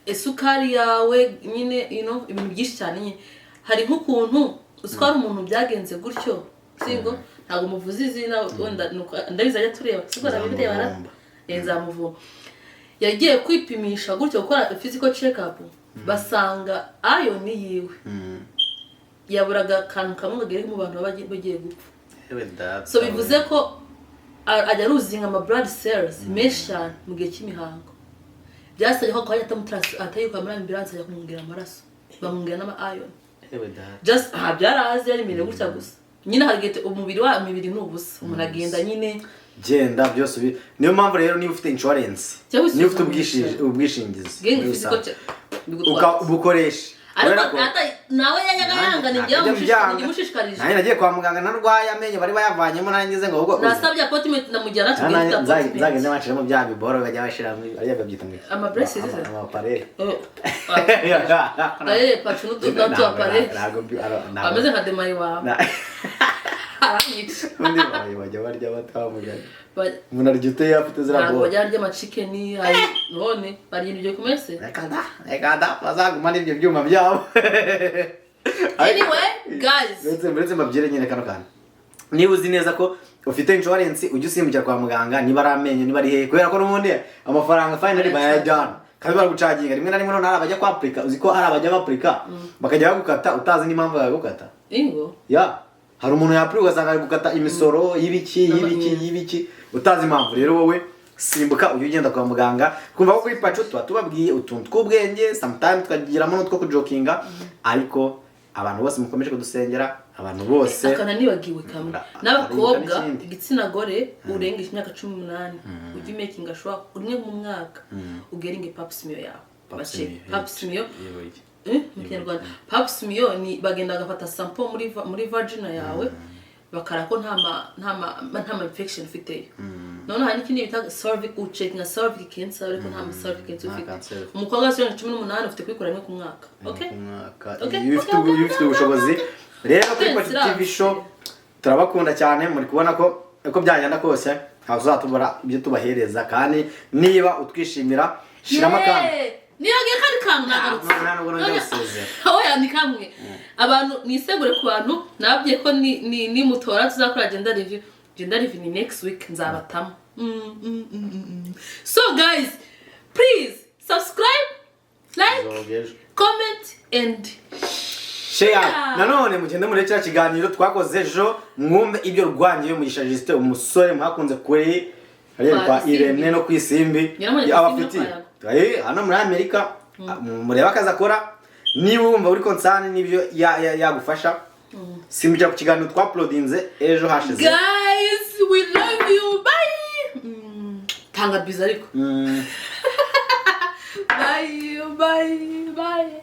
[SPEAKER 1] isukari yawe nyine, ibintu byinshi cyane nyine. Hari nk'ukuntu uzi ko hari umuntu byagenze gutyo, sibwo? Ntabwo muvuze izina wenda ndabizi ajya tureba, sibwo? Arabireba ra.
[SPEAKER 2] Nzamuvumba.
[SPEAKER 1] Nzamuvumba. Yagiye kwipimisha gutyo, gukora physical check up, basanga iron yiwe yaburaga akantu kamwe kagere mu bantu baba bagiye gupfa.
[SPEAKER 2] Yewe data.
[SPEAKER 1] So bivuze ko ajya aruzinga ama blood cells menshi cyane mu gihe cy'imihango. Byasabye ko akajya atayikura muri ambulance, ajya kumwongera amaraso, bamwongera n'ama iron.
[SPEAKER 2] Yewe data.
[SPEAKER 1] Just aha byarahaze yari gutya gusa nyine hari igihe umubiri wa imibiri ni ubusa, umuntu agenda nyine.
[SPEAKER 2] Genda byose niyo mpamvu rero niba ufite insurance,
[SPEAKER 1] Cyangwa
[SPEAKER 2] niba ufite
[SPEAKER 1] wisuzumisha.
[SPEAKER 2] ubwishingizi
[SPEAKER 1] Genga
[SPEAKER 2] muri
[SPEAKER 1] physical
[SPEAKER 2] rusange,
[SPEAKER 1] check bigutwara.
[SPEAKER 2] Ubukoreshe.
[SPEAKER 1] Ariko
[SPEAKER 2] Kubera ko-
[SPEAKER 1] nawe yajyaga yanga, ni
[SPEAKER 2] Ntabwo ajya mbyanga.
[SPEAKER 1] byamushishikarije.
[SPEAKER 2] Nanjye nagiye kwa muganga narwaye, amenyo bari bayavanyemo, nanjye ngeze ngo ahubwo
[SPEAKER 1] Nasabye appointment namujyana, tubwire ufite appointment.
[SPEAKER 2] Nzagende bashiramo bya biboro bajya bashiramo, ariya babyita ngo iki?
[SPEAKER 1] Ama braces se?
[SPEAKER 2] Ama appareil.
[SPEAKER 1] Oh, ah, pacu n'utu appareil.
[SPEAKER 2] Ntabwo ntabwo-
[SPEAKER 1] Ameze nka demayi wawe aranyica.
[SPEAKER 2] Ubundi bajya barya batamugana. Umuntu arya uteye afite ziriya
[SPEAKER 1] Ntabwo
[SPEAKER 2] boro.
[SPEAKER 1] bajya barya amachicken, none barya ibyo kumese.
[SPEAKER 2] Reka da, reka da, bazaguma n'ibyo byuma byabo.
[SPEAKER 1] Anyway, guys.
[SPEAKER 2] Uretse mbabwire nyine kano kantu, niba uzi neza ko ufite insurance, ujye usimbukira kwa muganga, niba ari amenyo, niba ari hehe, kubera ko n'ubundi amafaranga finally bayajyana kandi baragucaginga rimwe na rimwe. Noneho hari abajya kwapurika, uzi ko hari abajya bapurika bakajya bagukata utazi n'impamvu bagukata.
[SPEAKER 1] Ingo.
[SPEAKER 2] Ya, hari umuntu yapurika ugasanga ari gukata imisoro y'ibiki, y'ibiki, y'ibiki, utazi impamvu. Rero wowe simbuka ujye ugenda kwa muganga. Kumva ko kuri Pacu tuba tubabwiye utuntu tw'ubwenge, sometimes tukagiramo n'utwo kujokinga, ariko abantu bose mukomeje kudusengera, abantu bose.
[SPEAKER 1] Akana nibagiwe kamwe. N'abakobwa,
[SPEAKER 2] Hari n'ikindi.
[SPEAKER 1] igitsina gore urengeje imyaka 18, ujye umakinga sure rimwe mu mwaka ugeringe pap smear yawe.
[SPEAKER 2] Pap
[SPEAKER 1] Bace
[SPEAKER 2] smear,
[SPEAKER 1] pap smear.
[SPEAKER 2] Yewe iki.
[SPEAKER 1] Mu Kinyarwanda pap smear ni bagenda bagafata sample muri vagina yawe, bakara ko nta ma infection ufiteyo. Noneho hari n'ikindi bita cervix, ucheckinga cervix cancer, ariko nta ma cervix cancer
[SPEAKER 2] Nta
[SPEAKER 1] ufite.
[SPEAKER 2] cancer ufite.
[SPEAKER 1] Umukobwa wese urengeje 18 ufite kubikora rimwe ku mwaka, okay?
[SPEAKER 2] Ku mwaka.
[SPEAKER 1] Okay,
[SPEAKER 2] Iyo ufite
[SPEAKER 1] okay,
[SPEAKER 2] iyo ufite
[SPEAKER 1] okay,
[SPEAKER 2] ubushobozi. Rero kuri
[SPEAKER 1] Twese
[SPEAKER 2] Pacu TV
[SPEAKER 1] irazi.
[SPEAKER 2] Show turabakunda cyane. Muri kubona ko uko byagenda kose ntabwo tuzatubura ibyo tubahereza, kandi niba utwishimira shiramo akandi.
[SPEAKER 1] Yeah! Niyagiye kandi kantu nagarutse.
[SPEAKER 2] Nta nubwo nongera gusezera.
[SPEAKER 1] Oya, ni kamwe. Abantu nisegure ku bantu nababwiye ko ni nimutora tuzakora gender review. Gender review ni next week, nzabatamo. So guys, please subscribe, like,
[SPEAKER 2] Zogeje.
[SPEAKER 1] comment and
[SPEAKER 2] share. Nanone mugende muri cya kiganiro twakoze ejo, mwumve ibyo Rwangiye Mugisha Justin, umusore mwakunze kuri hariya
[SPEAKER 1] Kwa
[SPEAKER 2] kwa
[SPEAKER 1] Isimbi.
[SPEAKER 2] Irene no ku Isimbi,
[SPEAKER 1] Yaramubonye ku Isimbi no
[SPEAKER 2] abafitiye
[SPEAKER 1] kwa Yago.
[SPEAKER 2] Hano muri Amerika. Murebe akazi akora. Niba wumva uri concerned n'ibyo yagufasha, simbukira ku kiganiro twauploadinze ejo hashize.
[SPEAKER 1] Guys, we love you. Bye. Tanga biza ariko. Bye, bye, bye.